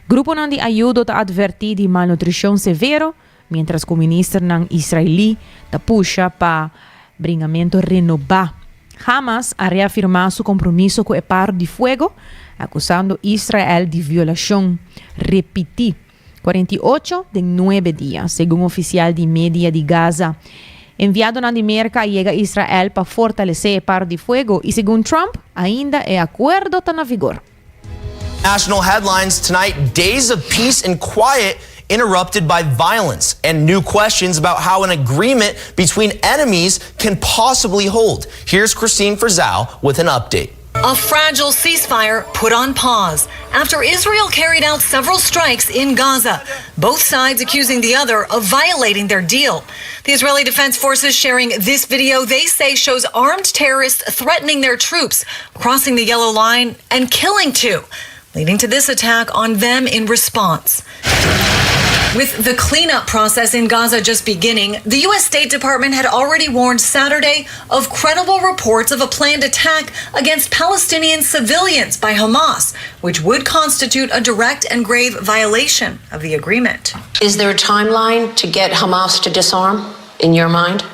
Gruponan di ayudo ta adverti di malnutricion severo, mientras cu ministernan israelí ta pusha pa bringamento renobá. Hamas a reafirmá su compromiso cu e paro di fuego, acusando Israel di violacion repití, 48 den nuebe dia, segun oficial di media di Gaza. Enviadonan di Merca a yega Israel pa fortalece e paro di fuego y segun Trump, ainda e acuerdo ta na vigor. National headlines tonight days of peace and quiet interrupted by violence and new questions about how an agreement between enemies can possibly hold. Here's Christine Frazao with an update. A fragile ceasefire put on pause after Israel carried out several strikes in Gaza, both sides accusing the other of violating their deal. The Israeli Defense Forces sharing this video they say shows armed terrorists threatening their troops, crossing the yellow line and killing two, leading to this attack on them in response. With the cleanup process in Gaza just beginning, the U.S. State Department had already warned Saturday of credible reports of a planned attack against Palestinian civilians by Hamas, which would constitute a direct and grave violation of the agreement. Is there a timeline to get Hamas to disarm, in your mind?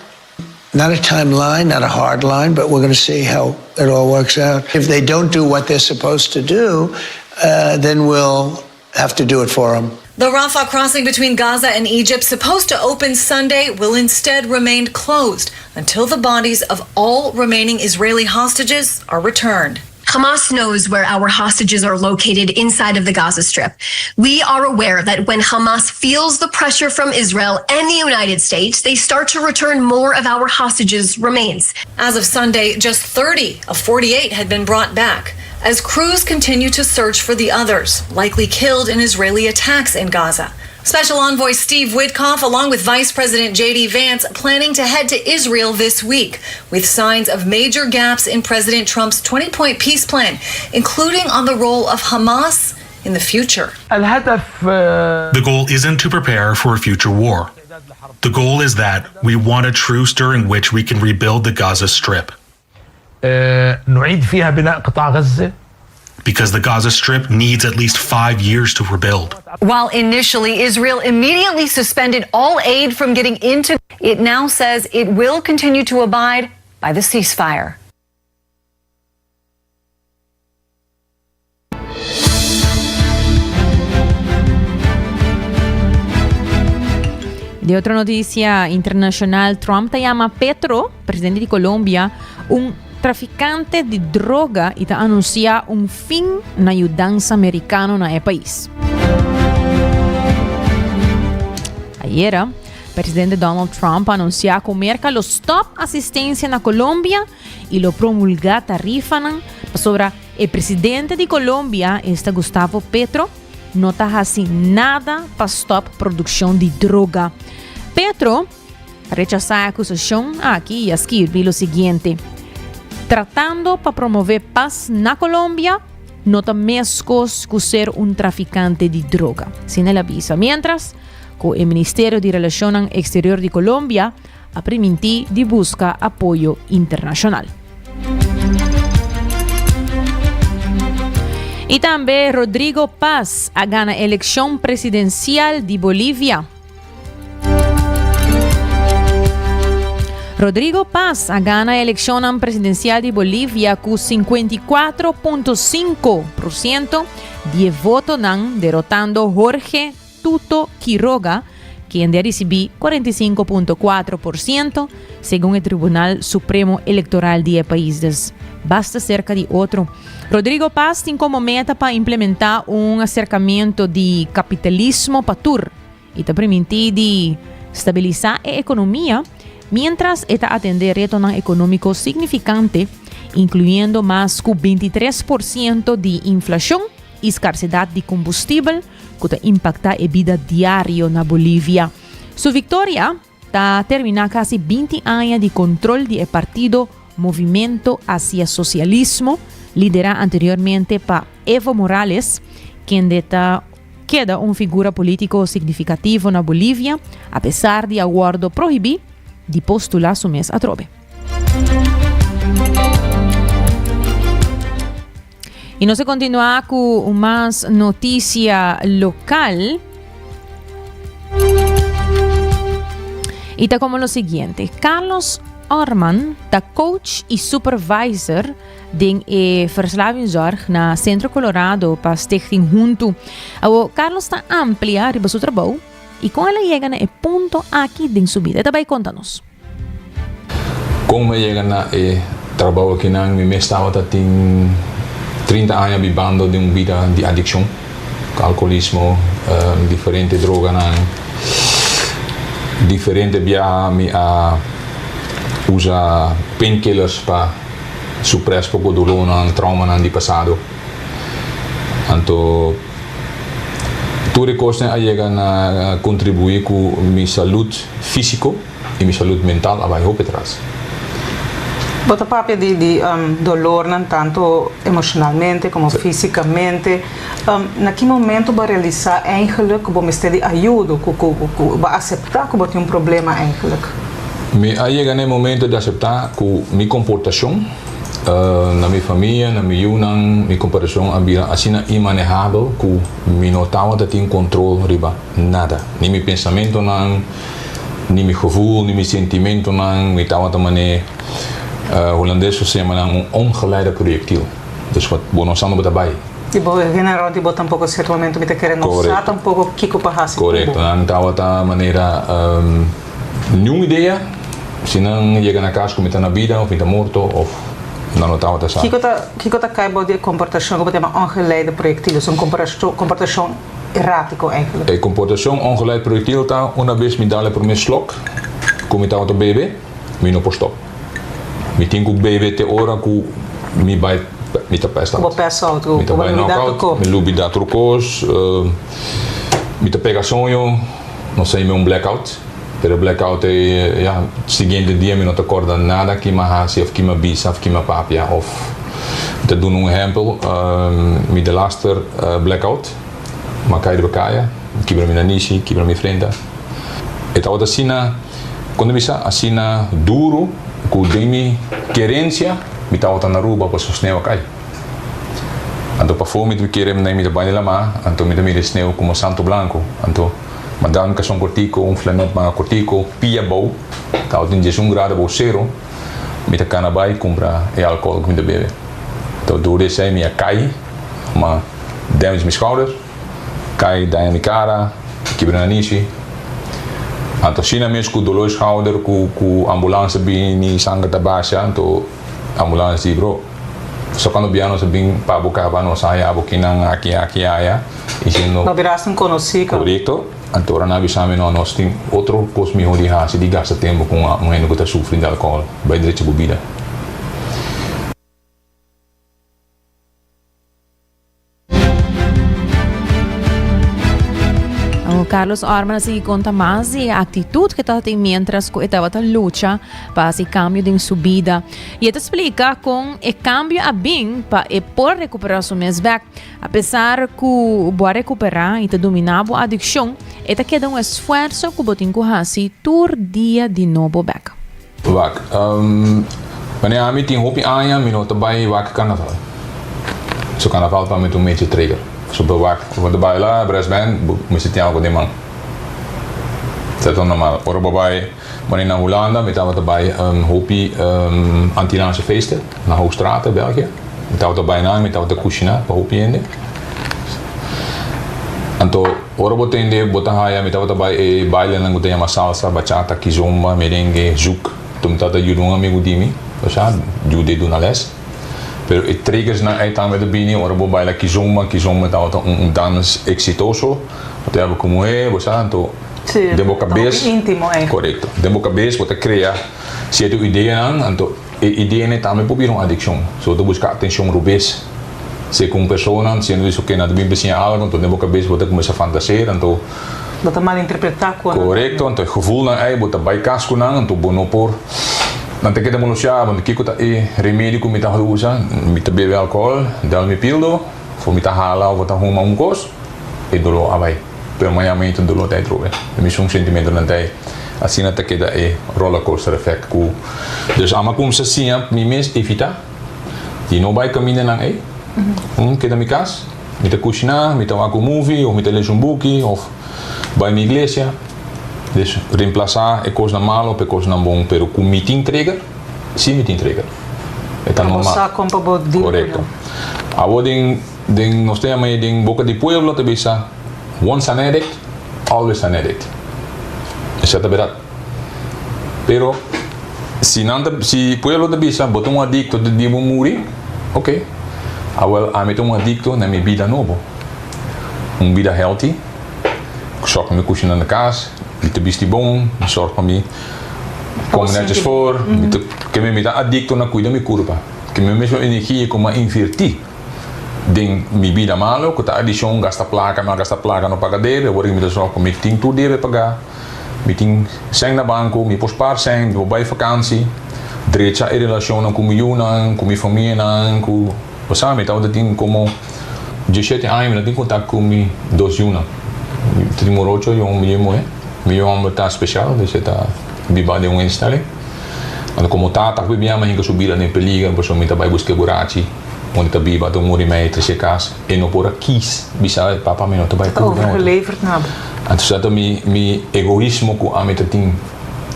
Not a timeline, not a hard line, but we're going to see how it all works out. If they don't do what they're supposed to do, uh, then we'll have to do it for them. The Rafah crossing between Gaza and Egypt, supposed to open Sunday, will instead remain closed until the bodies of all remaining Israeli hostages are returned. Hamas knows where our hostages are located inside of the Gaza Strip. We are aware that when Hamas feels the pressure from Israel and the United States, they start to return more of our hostages' remains. As of Sunday, just 30 of 48 had been brought back as crews continue to search for the others, likely killed in Israeli attacks in Gaza. Special Envoy Steve Witkoff, along with Vice President J.D. Vance, planning to head to Israel this week with signs of major gaps in President Trump's 20 point peace plan, including on the role of Hamas in the future. The goal isn't to prepare for a future war. The goal is that we want a truce during which we can rebuild the Gaza Strip. Because the Gaza Strip needs at least five years to rebuild. While initially Israel immediately suspended all aid from getting into, it now says it will continue to abide by the ceasefire. Di otro noticia internacional, Trump ta yama Petro, presidente di Colombia, un traficante di droga y ta anuncia un fin na yudansa mericano na e pais. Ayera, Presidente Donald Trump a anuncia cu Merca lo stop asistencia na Colombia y lo promulga tarifanan pasobra e presidente di Colombia, esta Gustavo Petro, no ta haci nada pa stop produccion di droga. Petro a rechasa e acusacion aki y a skirbi lo siguiente, Tratando pa promove paz na Colombia no ta mescos cu ser un traficante di droga, asina el a bisa. Mientras cu e Ministerio di Relacionnan Exterior di Colombia a priminti di busca apoyo internacional. Y tambe Rodrigo Paz a gana eleccion presidencial di Bolivia. Rodrigo Paz a gana eleccionnan presidencial di Bolivia cu 54.5% di e votonan derotando Jorge Tuto Quiroga, kende a risibí 45.4 por siento, segun e Tribunal Supremo Electoral di e pais. Des basta serka di otro. Rodrigo Paz tin komo meta pa implementá un aserkamentu di kapitalismo pa tur i ta primintí di stabilisá e ekonomia miéntras e ta atendé retonan ekonómiko signifikante, inkluyendo mas ku 23 por siento di inflashon i skarsedat di kombustibel ku ta impaktá e bida diario na Bolivia. Su viktoria ta terminá kasi 20 aña di kontrol di e partido Movimento hacia Socialismo, liderá anteriormente pa Evo Morales, kende ta keda un figura polítiko signifikativo na Bolivia apesar di a wòrdu prohibí di postulá su mes atrobe. Y nos a continua cu mas noticia local. Y ta como lo siguiente. Carlos Orman ta coach y supervisor den e verslavingszorg na Centro Colorado pa Stichting Huntu. Awo, Carlos ta amplia riba su trabou y con el a yega na e punto aki den su bida. E ta bay conta nos. Kon mi a yega na e trabou akinan? Mi mes tabata tin 30 aña bibando den un bida di adikshon, alkolismo, diferente droganan. Diferente biaha mi a usa painkillers pa supres poko dolónan, traumanan di pasado. Anto tur e kosnan a yega na kontribuí ku mi salud físiko i mi salud mental a bai hopi atras. Bo ta papia di di dolornan tanto emoshonalmente komo físikamente. Na ki momento bo a realisá eigenlijk ku bo mester di ayudo, ku ku ku bo a aseptá ku bo tin un problema eigenlijk? Mi a yega na e momento di aseptá ku mi komportashon na mi famia, na mi yunan, mi komportashon a bira asina inmanehabel ku mi no tabata tin kontrol riba nada, ni mi pensamentonan, ni mi gevoel, ni mi sentimentonan, mi tabata mane Hulandes su yama nan un ongeleide projectiel, dus wat bo no sa no bo ta bai. I bo hende rond di bo tampoco cierto momento mi ta kere no sa tampoco kico pa haci cu bo. Correcto, nan tabata manera niun idea si nan yega na cas cu mi ta na bida of mi ta morto of nan no tabata sa. Kico ta kico ta cay bou di e comportacion cu bo ta yama ongeleide projectiel, dus un comportacion Erratico eigenlijk. E comportacion ongeleid projectiel ta una bes mi dal e prome slok cu mi tabata bebe, mi no por stop. Mi tin cu bebe te ora cu mi bay, mi ta pass out. Cu bo pass out, cu bo ta bay lubida tur knock out, cos. mi lubida tur cos, mi ta pega soño, nos ta yama un blackout, pero e blackout ey, ya, siguiente dia mi no ta corda nada ki mi a haci of ki mi a bisa of ki mi a papia of. Mi ta duna un ehempel, mi delaster blackout, mi a kai riba kaya, mi kibra mi nanishi, kibra mi frenta. E tabata asina, kon ta bisa, asina duru ku den mi kerensia mi tabata na Aruba pasobra sneu a kai. Anto pafó mi ta kere mi ta bai den lamá, anto mi ta mira e sneu komo santo blanko. Anto mi a dal mi kason kortiko, un flanet manga kortiko, pia abou, tabatin diesun grado abou sero. Mi ta kana bai kumpra e alkohol ku mi ta bebe. Enton dor di esei mi a kai, ma damage mi schouder, kai daña mi kara, kibra nanishi. Anto asina mes ku dolor schouder ku ku ambulans a bini sanger ta basha, anto ambulans di bro, so kando bia nos a bin pa bo kaba nos haya bo kinan aki aki aya, diciendo. No bira hasta un konosí. Korekto. Anto ora nan a bisa mi, no, nos tin otro kos mihó di hasi di gasta tempu ku un hende ku ta sufri di alkohòl. Bai drecha bo bida. Carlos Orman a sigui konta mas di e aktitut ku e tabatin miéntras ku e tabata lucha pa hasi kambio den su bida. I e ta splika kon e kambio a bin pa e por rekuperá su mes bèk. Apesar ku bo a rekuperá i ta dominá bo adikshon, e ta keda un esfuerso ku bo tin ku hasi tur dia di nobo bèk. Wak, Wanneer ami tin hopi aña mi no ta bai wak karnaval. So karnaval pa mi ta un mechi trigger. So pa wak, bo ta baila brass band, bo mester tin algo den man. Sa ta normal. Ora bo bai, wanneer na Hulanda mi tabata bai hopi Antilliaanse feesten na Hoogstraten, België. Mi tabata bai nan, mi tabata kushina pa hopi hende. Anto ora bo tende bo ta haya mi tabata bai e bailenan ku ta yama salsa, bachata, kizomba, merengue, zouk. Anto mi tabata yuda un amigu di mi, osea yuda e duna les. Pero e triggersnan ei tambe ta bini ora bo baila kizomba, kizomba tabata un dans eksitoso. Bo ta yaba ku muhé, bo sa, anto den bo kabes, korekto, den bo kabes bo ta krea sierto ideanan, anto E idea tambe por bira un adikshon. So bo ta buska atenshon rubes. Si ku un persona siendo di su ke nan ta bin bisiña algu, anto den bo kabes bo ta kuminsá fantaseer, anto. Bo ta malinterpretá ku nan. Korekto, anto e gevoelnan ei bo ta bai kas ku nan, anto bo no por. Nan ta keda molosha, bo kiko ta e remedi ku mi ta usa? Mi ta bebe alkohòl, dal mi pildo, of mi ta hala of ta huma un kos, e doló a bai. Pero mañana mainta doló ta ei trobe. E mesun sentimentonan ta ei. Asina ta keda e rollercoaster effect ku dus ama kumsa siña mi mes evita di no bai kamindanan ei. Un keda mi kas, mi ta kushiná, mi ta wak un movie of mi ta lesa un buki of bai mi iglesia. Dus remplasá e kosnan malo pa e kosnan bon, pero ku mi tin trigger, si mi tin trigger. E ta Bo normal. sa kon pa bo deal ku Korekto. nan. Awor den den nos ta yama ei den boka di pueblo ta bisa once an addict, Always an addict. Esei ta berdad. Pero si nan ta, si pueblo ta bisa bo ta un adicto te dia bo muri, ok. Awel ami ta un adicto na mi bida nobo. Un bida healthy, sòrg pa mi kushina na kas, mi ta bisti bon, mi sòrg pa mi kome netjes voor, mi ta, keme mi ta adicto na kuida mi kurpa. Keme mesmo energia ku mi a inverti. Den mi bida malo ku ta adishon gasta plaka no a gasta plaka no paga debe awor mi ta sòrg ku mi tin tur debe pagá mi tin sèn na banko mi por spar sèn mi por bai fakansi drecha e relashonnan ku mi yunan ku mi famianan ku bo sa mi tabata tin komo dieshete aña mi no tin kontak ku mi dos yunan mi ta tin morocho i un mi muhé mi yu hòmber ta speshal dus e ta biba den un instelling anto komo tata ku bibiama hinka su bida den peliger pasobra mi ta bai buska e burachi. Unda ta biba ta un ora i mei trese kas e no por a kis bisa e papa mi no ta bai Ta ku otro. overgeleverd na bo. Anto sa ta mi mi egoismo ku ami ta tin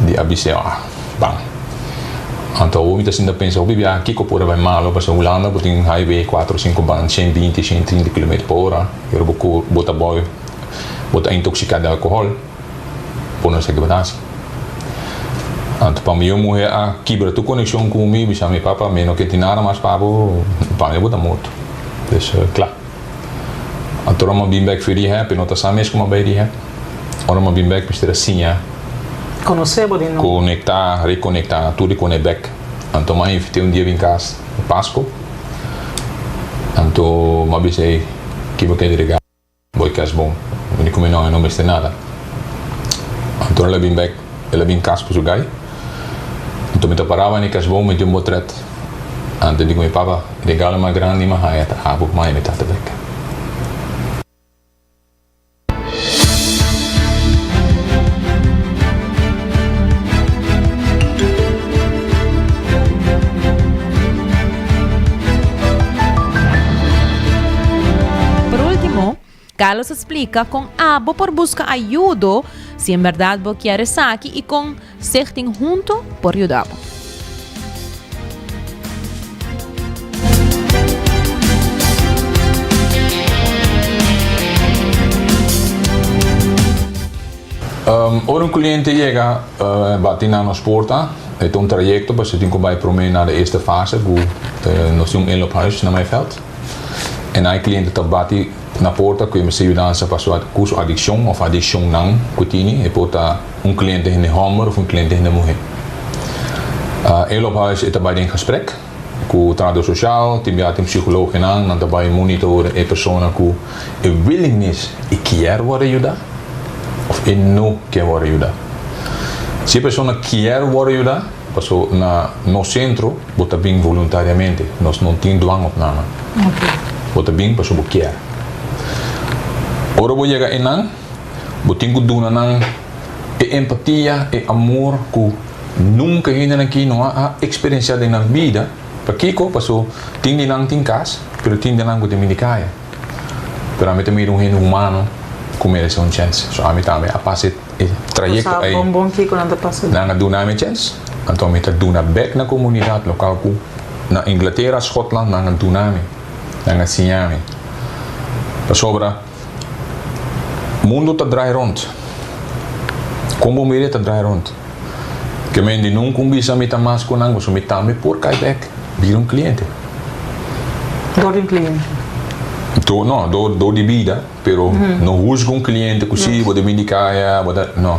di a bis'é ah ban. Anto awor mi ta sinta pensa hopi biaha kiko por a bai malo pasobra Hulanda bo tin highway kuater o sinku ban 120 130 kilometer pa ora i ora bo ku bo ta bòi bo ta intoksiká di alkohòl. Bo no sa ke bo ta hasi. Anto pa mi yu muhe a kibra tur konekshon ku mi, bisa mi papa mi no ke tin nada mas pa bo, pa mi bo ta morto. Dus kla. Anto ora mi a bin bek fi rehab, e no ta sa mes ku mi a bai rehab. Ora mi a bin bek mester a siña. Konosé bo di nobo. Konektá, rekonektá, tur di kone bek. Anto mi a invit'é un dia bin kas pa Pasko. Anto mi a bisa ei, ki bo ke di regalo? Boy kas bon, mi di ku mi no, e no mester nada. Anto el a bin bek, el a bin kas ku su gai. Anto mi ta paraba na e kas bon, mi tin un botret. Anto e di ku mi, Papa, regalo mas grandi mi a haña ta abo ku mi a haña mi tata bek. Por último, Carlos a splica con abo por busca ayudo si en berdad bo kier esaki y con Stichting Hunto por yuda bo. Ora un cliente yega bati na nos porta, e ta un trayecto pasobra tin cu bay prome na de eerste fase cu nos tin un inloophuis na Maifeld. En ai cliente ta bati. na porta ku e mester yudansa pa su ku su adikshon òf adikshonnan ku tini. E por ta un kliente hende hòmber òf un kliente hende muhé. E loophuis e ta bai den gesprek ku trahadó sosial, tin bia tin psikologinan, nan ta bai monitor e persona ku e willingness e kier wòrdu yuda òf e no kier wòrdu yuda. Si e persona kier wòrdu yuda, paso na nos sentro bo ta bin voluntariamente, nos no tin dwangopname. Bo ta bin paso bo kier. Ora bo yega einan, bo tin ku duna nan e empatia, e amor ku nunka hendenan aki no a eksperensiá den nan bida. Pakiko? Paso tin di nan tin kas, pero tin di nan ku ta bin di kaya. Pero ami ta mira un hende humano ku merese un chèns. So ami tambe a pasa e trayekto Bo sa ei. bon bon kiko nan ta pasa. Nan a duna mi chèns, anto mi ta duna bèk na komunidat lokal ku na Inglatera, Schotland nan a duna mi, nan a siña mi. Pasobra mundu ta drai rònt. Kon bo mira e ta drai rònt. Ke men di nunka un bisa mi ta mas ku nan, pasobra mi tambe por kai bèk bira un kliente. Dor di un kliente? Dor, no, dor, dor di bida, pero no husga un kliente ku si bo ta bin di kaya, bo ta, no.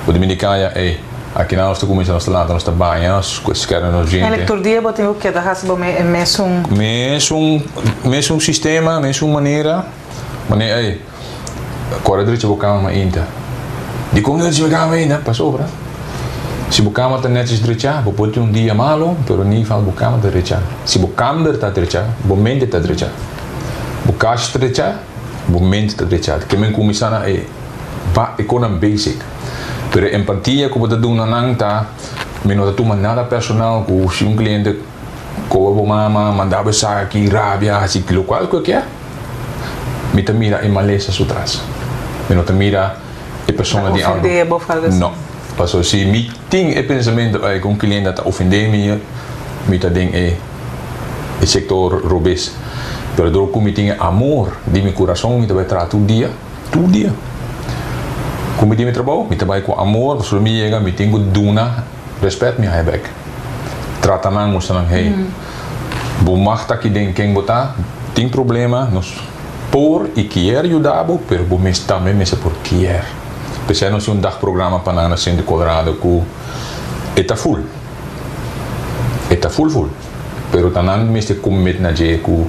Bo ta bin di kaya, ey, aki nan nos ta kuminsá, nos ta lanta, nos ta baña, nos skèrda nos djente. Eigenlijk tur dia bo tin ku keda hasi bo me e mesun. Mesun, mesun sistema, mesun manera, manera, ey. Kore drecha bo kama mainta. Dikon no drecha bo kama mainta? Pasobra si bo kama ta netjes drechá, bo por tin un dia malo, pero ni fal bo kama ta drechá. Si bo kamber ta drechá, bo mente ta drechá. Bo kash ta drechá, bo mente ta drechá. Ke men kuminsá na e ba e konan basic. Pero e empatia ku bo ta duna nan ta, mi no ta tuma nada personal ku si un kliente koba bo mama, manda bo esaki, rabia, hasi lokual ku e kier. Mi ta mira e malesa su tras. Mi no ta mira e persona di algo. Ofendé bo of algo así. No. Pasobra si mi tin e pensamentu ei ku un kliente ta ofendé mi, mi ta den e e sektor robes. Pero dor ku mi tin e amor di mi kurason mi ta bai traha tur dia, tur dia. Ku mi tin mi trabou, mi ta bai ku amor pasobra mi yega mi tin ku duna rèspèt mi haña bèk. Trata nan, mustra nan, hey, bo mag ta aki den ken bo ta, tin problema, nos por i kier yuda bo, pero bo mes tambe mester por kier. P'esei nos tin un dagprograma pa nan na Centro Colorado ku e ta ful. E ta ful ful. Pero ta nan mester commit na dje ku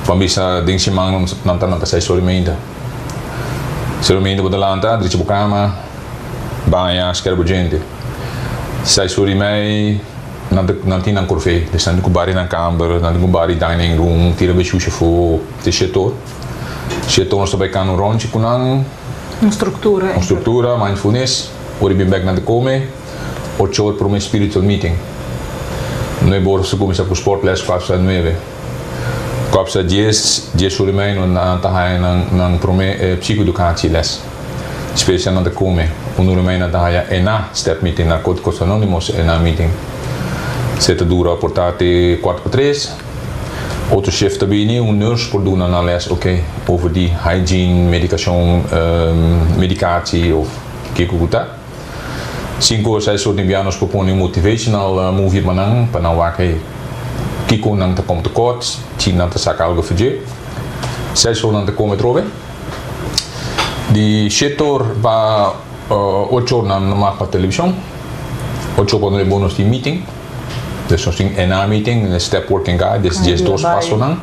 ban bisa den siman nan ta lanta seis ora i meinta. Seis ora i meinta bo ta lanta, drecha bo kama, baña, skera bo djente. Seis ora i mei nan ta nan tin nan korvee, dus nan tin ku bari nan kamber, nan tin ku bari dining room, tira be shusha afó te shete or. Shete or nos ta bai kana un ròntje ku nan. Un struktura. Un struktura, mindfulness. Ora i bin bèk nan ta kome. Ocho or promé spiritual meeting. Nuebe or nos ta kuminsá ku sportles kuater sa nuebe. Kuater sa dies, dies ora i mei nan ta haña nan nan promé psikoedukatie les. Special nan ta come. Un ora mei nan ta haya NA step meeting, Narcoticos Anonymos NA meeting. Se ta dura por ta te cuart pa tres. Otro shift ta bini, un nurse por duna nan les ok over di hygiene, medicacion, medicatie of kico cu ta. Cinco o seis or di bia nos por pone un motivational movie pa nan, pa nan wak hey kico nan ta come tekort, si nan ta saca algo for dje. Seis or nan ta come atrobe. Di shete or pa ocho or nan mag pa televishon. Ocho pa nuebe nos tin meeting. Dus nos tin NA meeting, step working guide, des diesdos pasonan.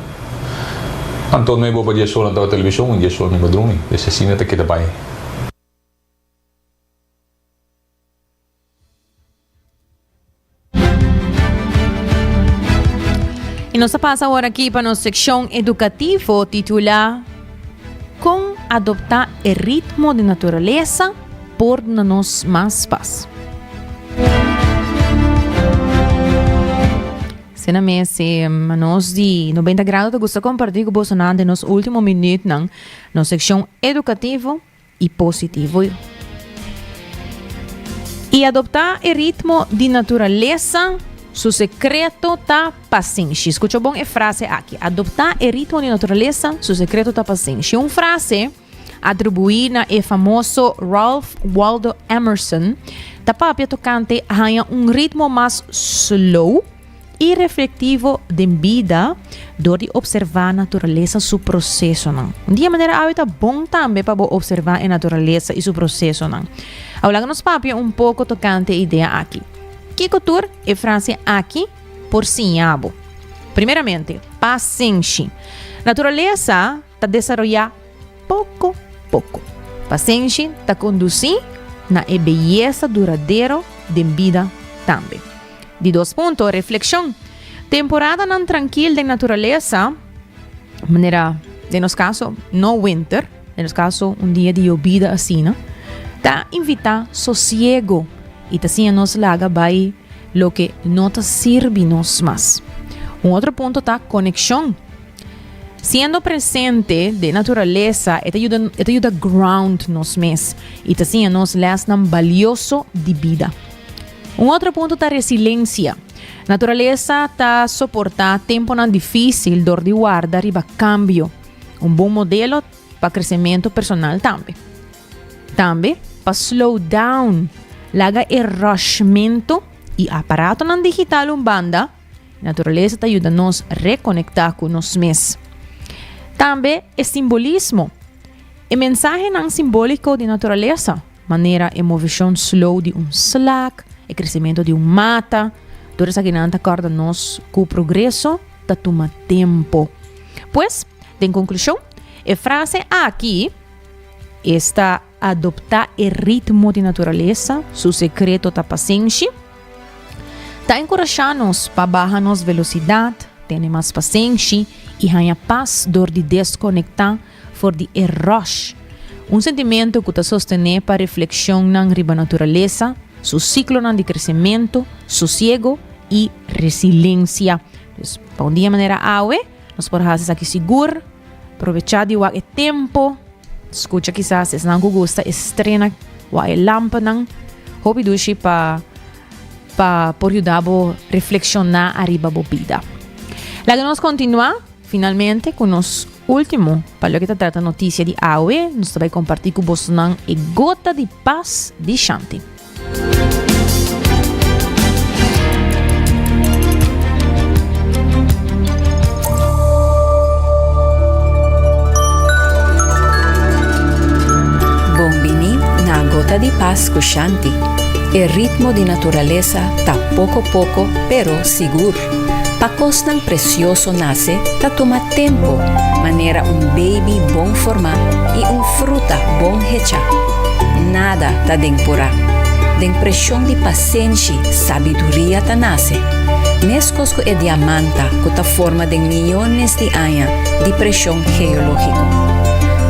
Anto nuebe or pa dies or nan ta pa televishon i dies or mi pa drumi. Dus asina ta keda bai. Y nos a pasa awor aki pa nos seccion educativo titula Con adopta e ritmo di naturaleza por duna nos mas paz. Sena mes, eh, nos di 90 grado ta gusta comparti cu bosonan den nos ultimo minuutnan nos seccion educativo i positivo. I adoptá e ritmo di naturalesa, su sekreto ta pasenshi. Skucha bon e frase aki, Adoptá e ritmo di naturalesa, su sekreto ta pasenshi. Un frase atribuí na e famoso Ralph Waldo Emerson ta papia tokante haña un ritmo mas slow. i reflektivo den bida dor di opservá naturalesa su prosesonan. Un dia manera awe ta bon tambe pa bo opservá e naturalesa i su prosesonan. Awor laga nos papia un poko tokante e idea aki. Kiko tur e frase aki por siña bo? Primeramente, pasenshi. Naturalesa ta desaroyá poko poko. Pasenshi ta kondusí na e beyesa duradero den bida tambe. Di dos punto, reflekshon. Temporadanan trankil den naturalesa, manera den nos kaso no winter, den nos kaso un dia di yobida asina, ta invitá sosiego i ta siña nos laga bai loke no ta sirbi nos mas. Un otro punto ta konekshon. Siendo presente den naturalesa e ta yuda e ta yuda ground nos mes i ta siña nos lèsnan balioso di bida. Un otro punto ta resilensia. Naturalesa ta soportá temponan difísil dor di warda riba kambio. Un bon modelo pa kresementu personal tambe. Tambe pa slow down, laga e rushmentu i aparatonan digital un banda. Naturalesa ta yuda nos rekonektá ku nos mes. Tambe e simbolismo. E mensahenan simbóliko di naturalesa, manera e moveshon slow di un slak, e kresementu di un mata, tur esakinan ta kòrda nos ku progreso ta tuma tempu. Pues, den konklushon, e frase aki esta adoptá e ritmo di naturalesa, su sekreto ta pasenshi. Ta enkurashá nos pa baha nos velosidat, tene mas pasenshi i haña pas dor di deskonektá for di e rush, un sentimentu ku ta sostené pa reflekshonnan riba naturalesa, su siklonan di kresementu, sosiego i resilensia. Dus, pa un dia manera awe, nos por hasi esaki sigur, probechá di wak e tempu. Skucha kisas esnan ku gusta e strena wak e lampanan. Hopi dushi pa pa por yuda bo reflekshoná ariba bo bida. Laga nos kontinuá finalmente ku nos último pa loke ta trata notisia di awe. Nos ta bai kompartí ku bosonan e gota di pas di Shanti. Bon bini na Gota di Pas ku Shanti. E ritmo di naturalesa ta poko poko pero sigur. Pa kosnan presioso nase ta tuma tempu, manera un baby bon formá i un fruta bon hechá. Nada ta den purá. Den preshon di pasenshi sabiduria ta nase. Meskos ku e diamanta ku ta forma den miyones di aña di preshon geológiko.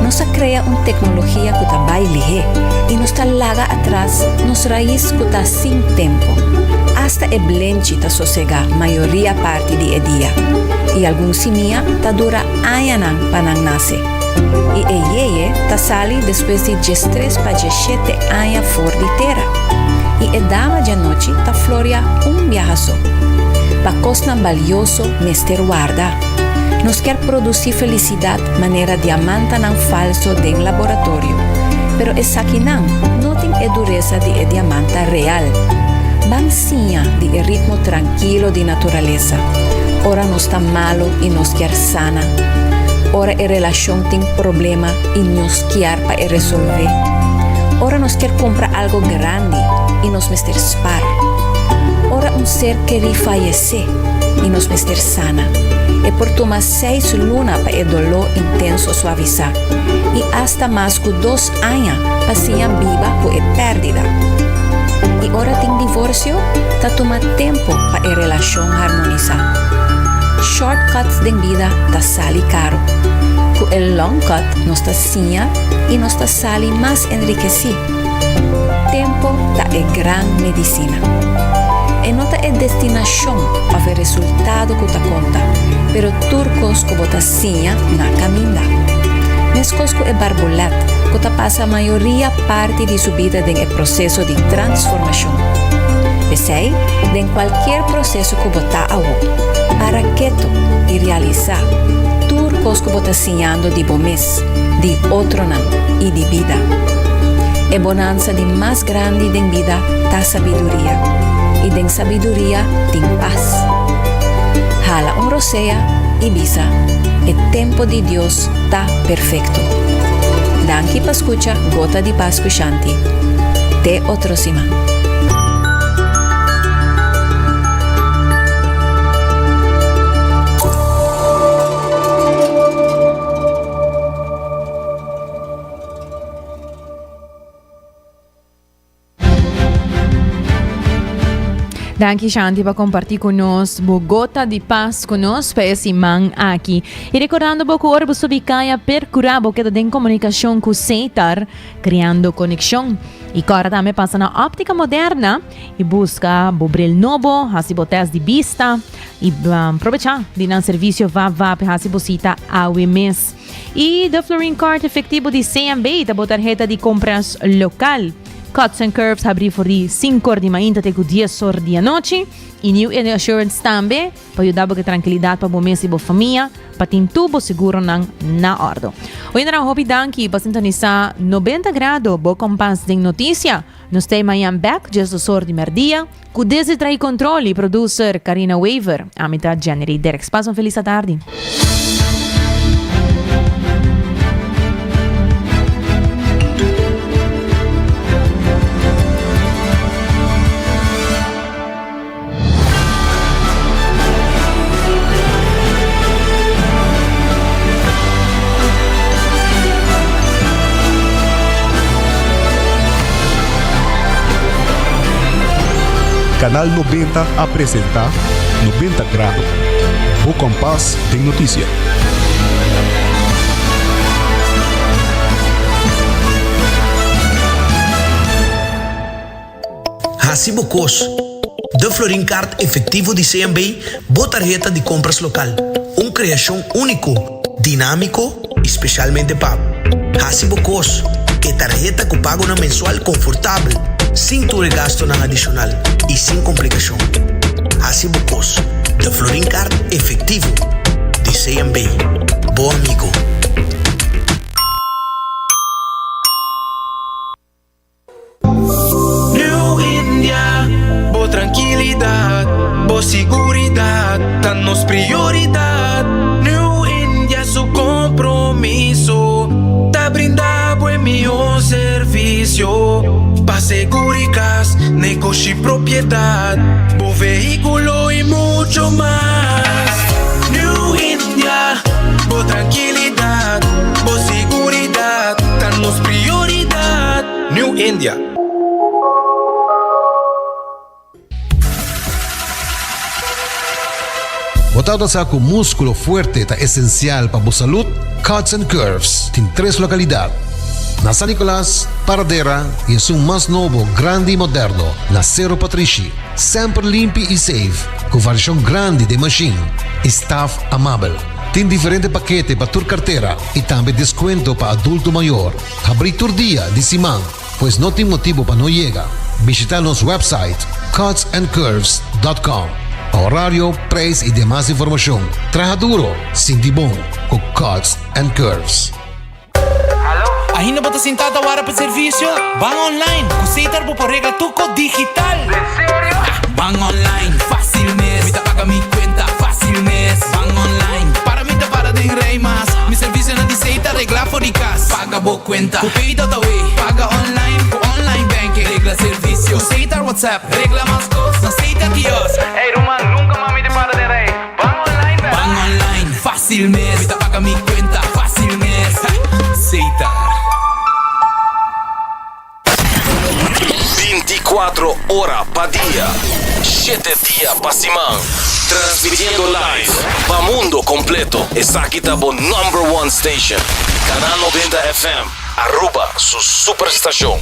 Nos a krea un teknologia ku ta bai lihé i nos ta laga atras nos rais ku ta sin tempu. Asta e blenchi ta sosegá mayoria parti di e dia, i algun simia ta dura añanan pa nan nase. I e yeye ta sali despues di diestres pa diesshete aña for di tera. I e dama djanochi ta floria un biaha so. Pa kosnan balioso mester warda. Nos kier produsí felisidat manera diamantanan falso den laboratorio, pero esakinan no tin e duresa di e diamanta real. Ban siña di e ritmo trankilo di naturalesa, ora nos ta malo i nos kier sana, ora e relashon tin problema i nos kier pa e resolvé, ora nos kier kumpra algo grandi i nos mester spar, ora un ser kerí fayesé i nos mester sana. E por tuma seis luna pa e doló intenso suavisá i asta mas ku dos aña pa siña biba ku e pèrdida. I ora tin divorsio, ta tuma tempu pa e relashon harmonisá. Shortcuts den bida ta sali karu. Ku e long cut nos ta siña i nos ta sali mas enrikesí. Tempu ta e gran medisina. E no ta e destinashon òf e resultado ku ta konta, pero tur kos ku bo ta siña na kaminda. Meskos ku e barbulet ku ta pasa mayoria parti di su bida den e proseso di transformashon. P'esei, den kualkier proseso ku bo ta awo, para ketu i realisá tur kos ku bo ta siñando di bo mes, di otronan i di bida. E bonansa di mas grandi den bida ta sabiduria, i den sabiduria tin pas. Hala un rosea i bisa, E tempo di Dios ta perfekto. Danki pa skucha Gota di Pas ku Shanti. Te otro siman. Danki Shanti pa comparti cu nos bo gota di paz cu nos pa e siman aki. Y recordando bo cu ora bo subi caya percura bo keda den comunicacion cu Setar, creando conexion. Y cora tambe pasa na Optica Moderna y busca bo bril nobo, haci bo test di bista y um, probecha di nan servicio va va pa haci bo cita awe mes. Y The Florin Card efectivo di CMB ta bo tarheta di compras local. Cuts and Curves habri for di 5 or di mainta te cu 10 or di anochi. Y New India Assurance tambe pa yuda bo ke tranquilidad pa bo mes y bo famia pa tin tur bo seguronan na ordo. Oyendenan hopi danki pa sintonisa 90 Grado, bo kompas den noticia. Nos ta mañan bek 12 or di merdia cu desde trai control y producer Carina Wever. Ami ta Jenny Derks. Pasa un feliz atardi. Canal 90 a presenta 90 Grado, bo kompas den noticia. Hasi bo kos. De Florin Card efectivo di CMB, bo tarheta di compras local. Un creacion unico, dinamico y specialmente pa bo. Hasi bo kos. E tarheta cu pagonan mensual confortabel, sin tur e gastonan adicional y sin complicacion. Hasi bo kos. De Florin Card efectivo di CMB. Bo amigo. New India, bo trankilidat, bo siguridat ta nos prioridat. New India su kompromiso ta brinda bo e mihó servisio pa seguri kas, negoshi, propiedat, bo vehíkulo i mucho mas. New India, bo trankilidat, bo siguridat ta nos prioridat. New India. Bo tabata sa ku múskulo fuerte ta esensial pa bo salud? Cuts and Curves tin tres lokalidat, na San Nicolas, Paradera i esun mas nobo, grandi i moderno na Sero Patrishi. Semper limpi i safe, ku variashon grandi den mashin i staf amabel. Tin diferente pakete pa tur kartera i tambe deskuento pa adulto mayor. Habrí tur dia di siman, pues no tin motibu pa no yega. Bishita nos website cutsandcurves dot com pa horario, prijs i demas informashon. Traha duro, sinti bon ku Cuts and Curves. Ainda bo ta sintá ta wara pa servisio? Ban online! Ku Setar bo por regla tur kos digital! Den serio? Ban online, fácil mes! Mi ta paga mi kuenta fácil mes! Ban online, para mi ta para den rei mas! Mi servisionan di Setar reglá for di kas! Paga bo kuenta ku Pay.awe! Paga online ku online banking! Regla servisio ku Setar WhatsApp! Regla mas kos na Setar Kiosk! Ey ruman, nunka mas mi ta para den rei! Ban online bèrdad? Ban online, fácil mes! Mi ta paga mi kuenta fácil mes! Setar. 24 ora pa dia, shete dia pa siman. Transmitiendo live pa mundo completo. Esaki ta bo number one station. Canal 90 FM, Aruba su superstacion.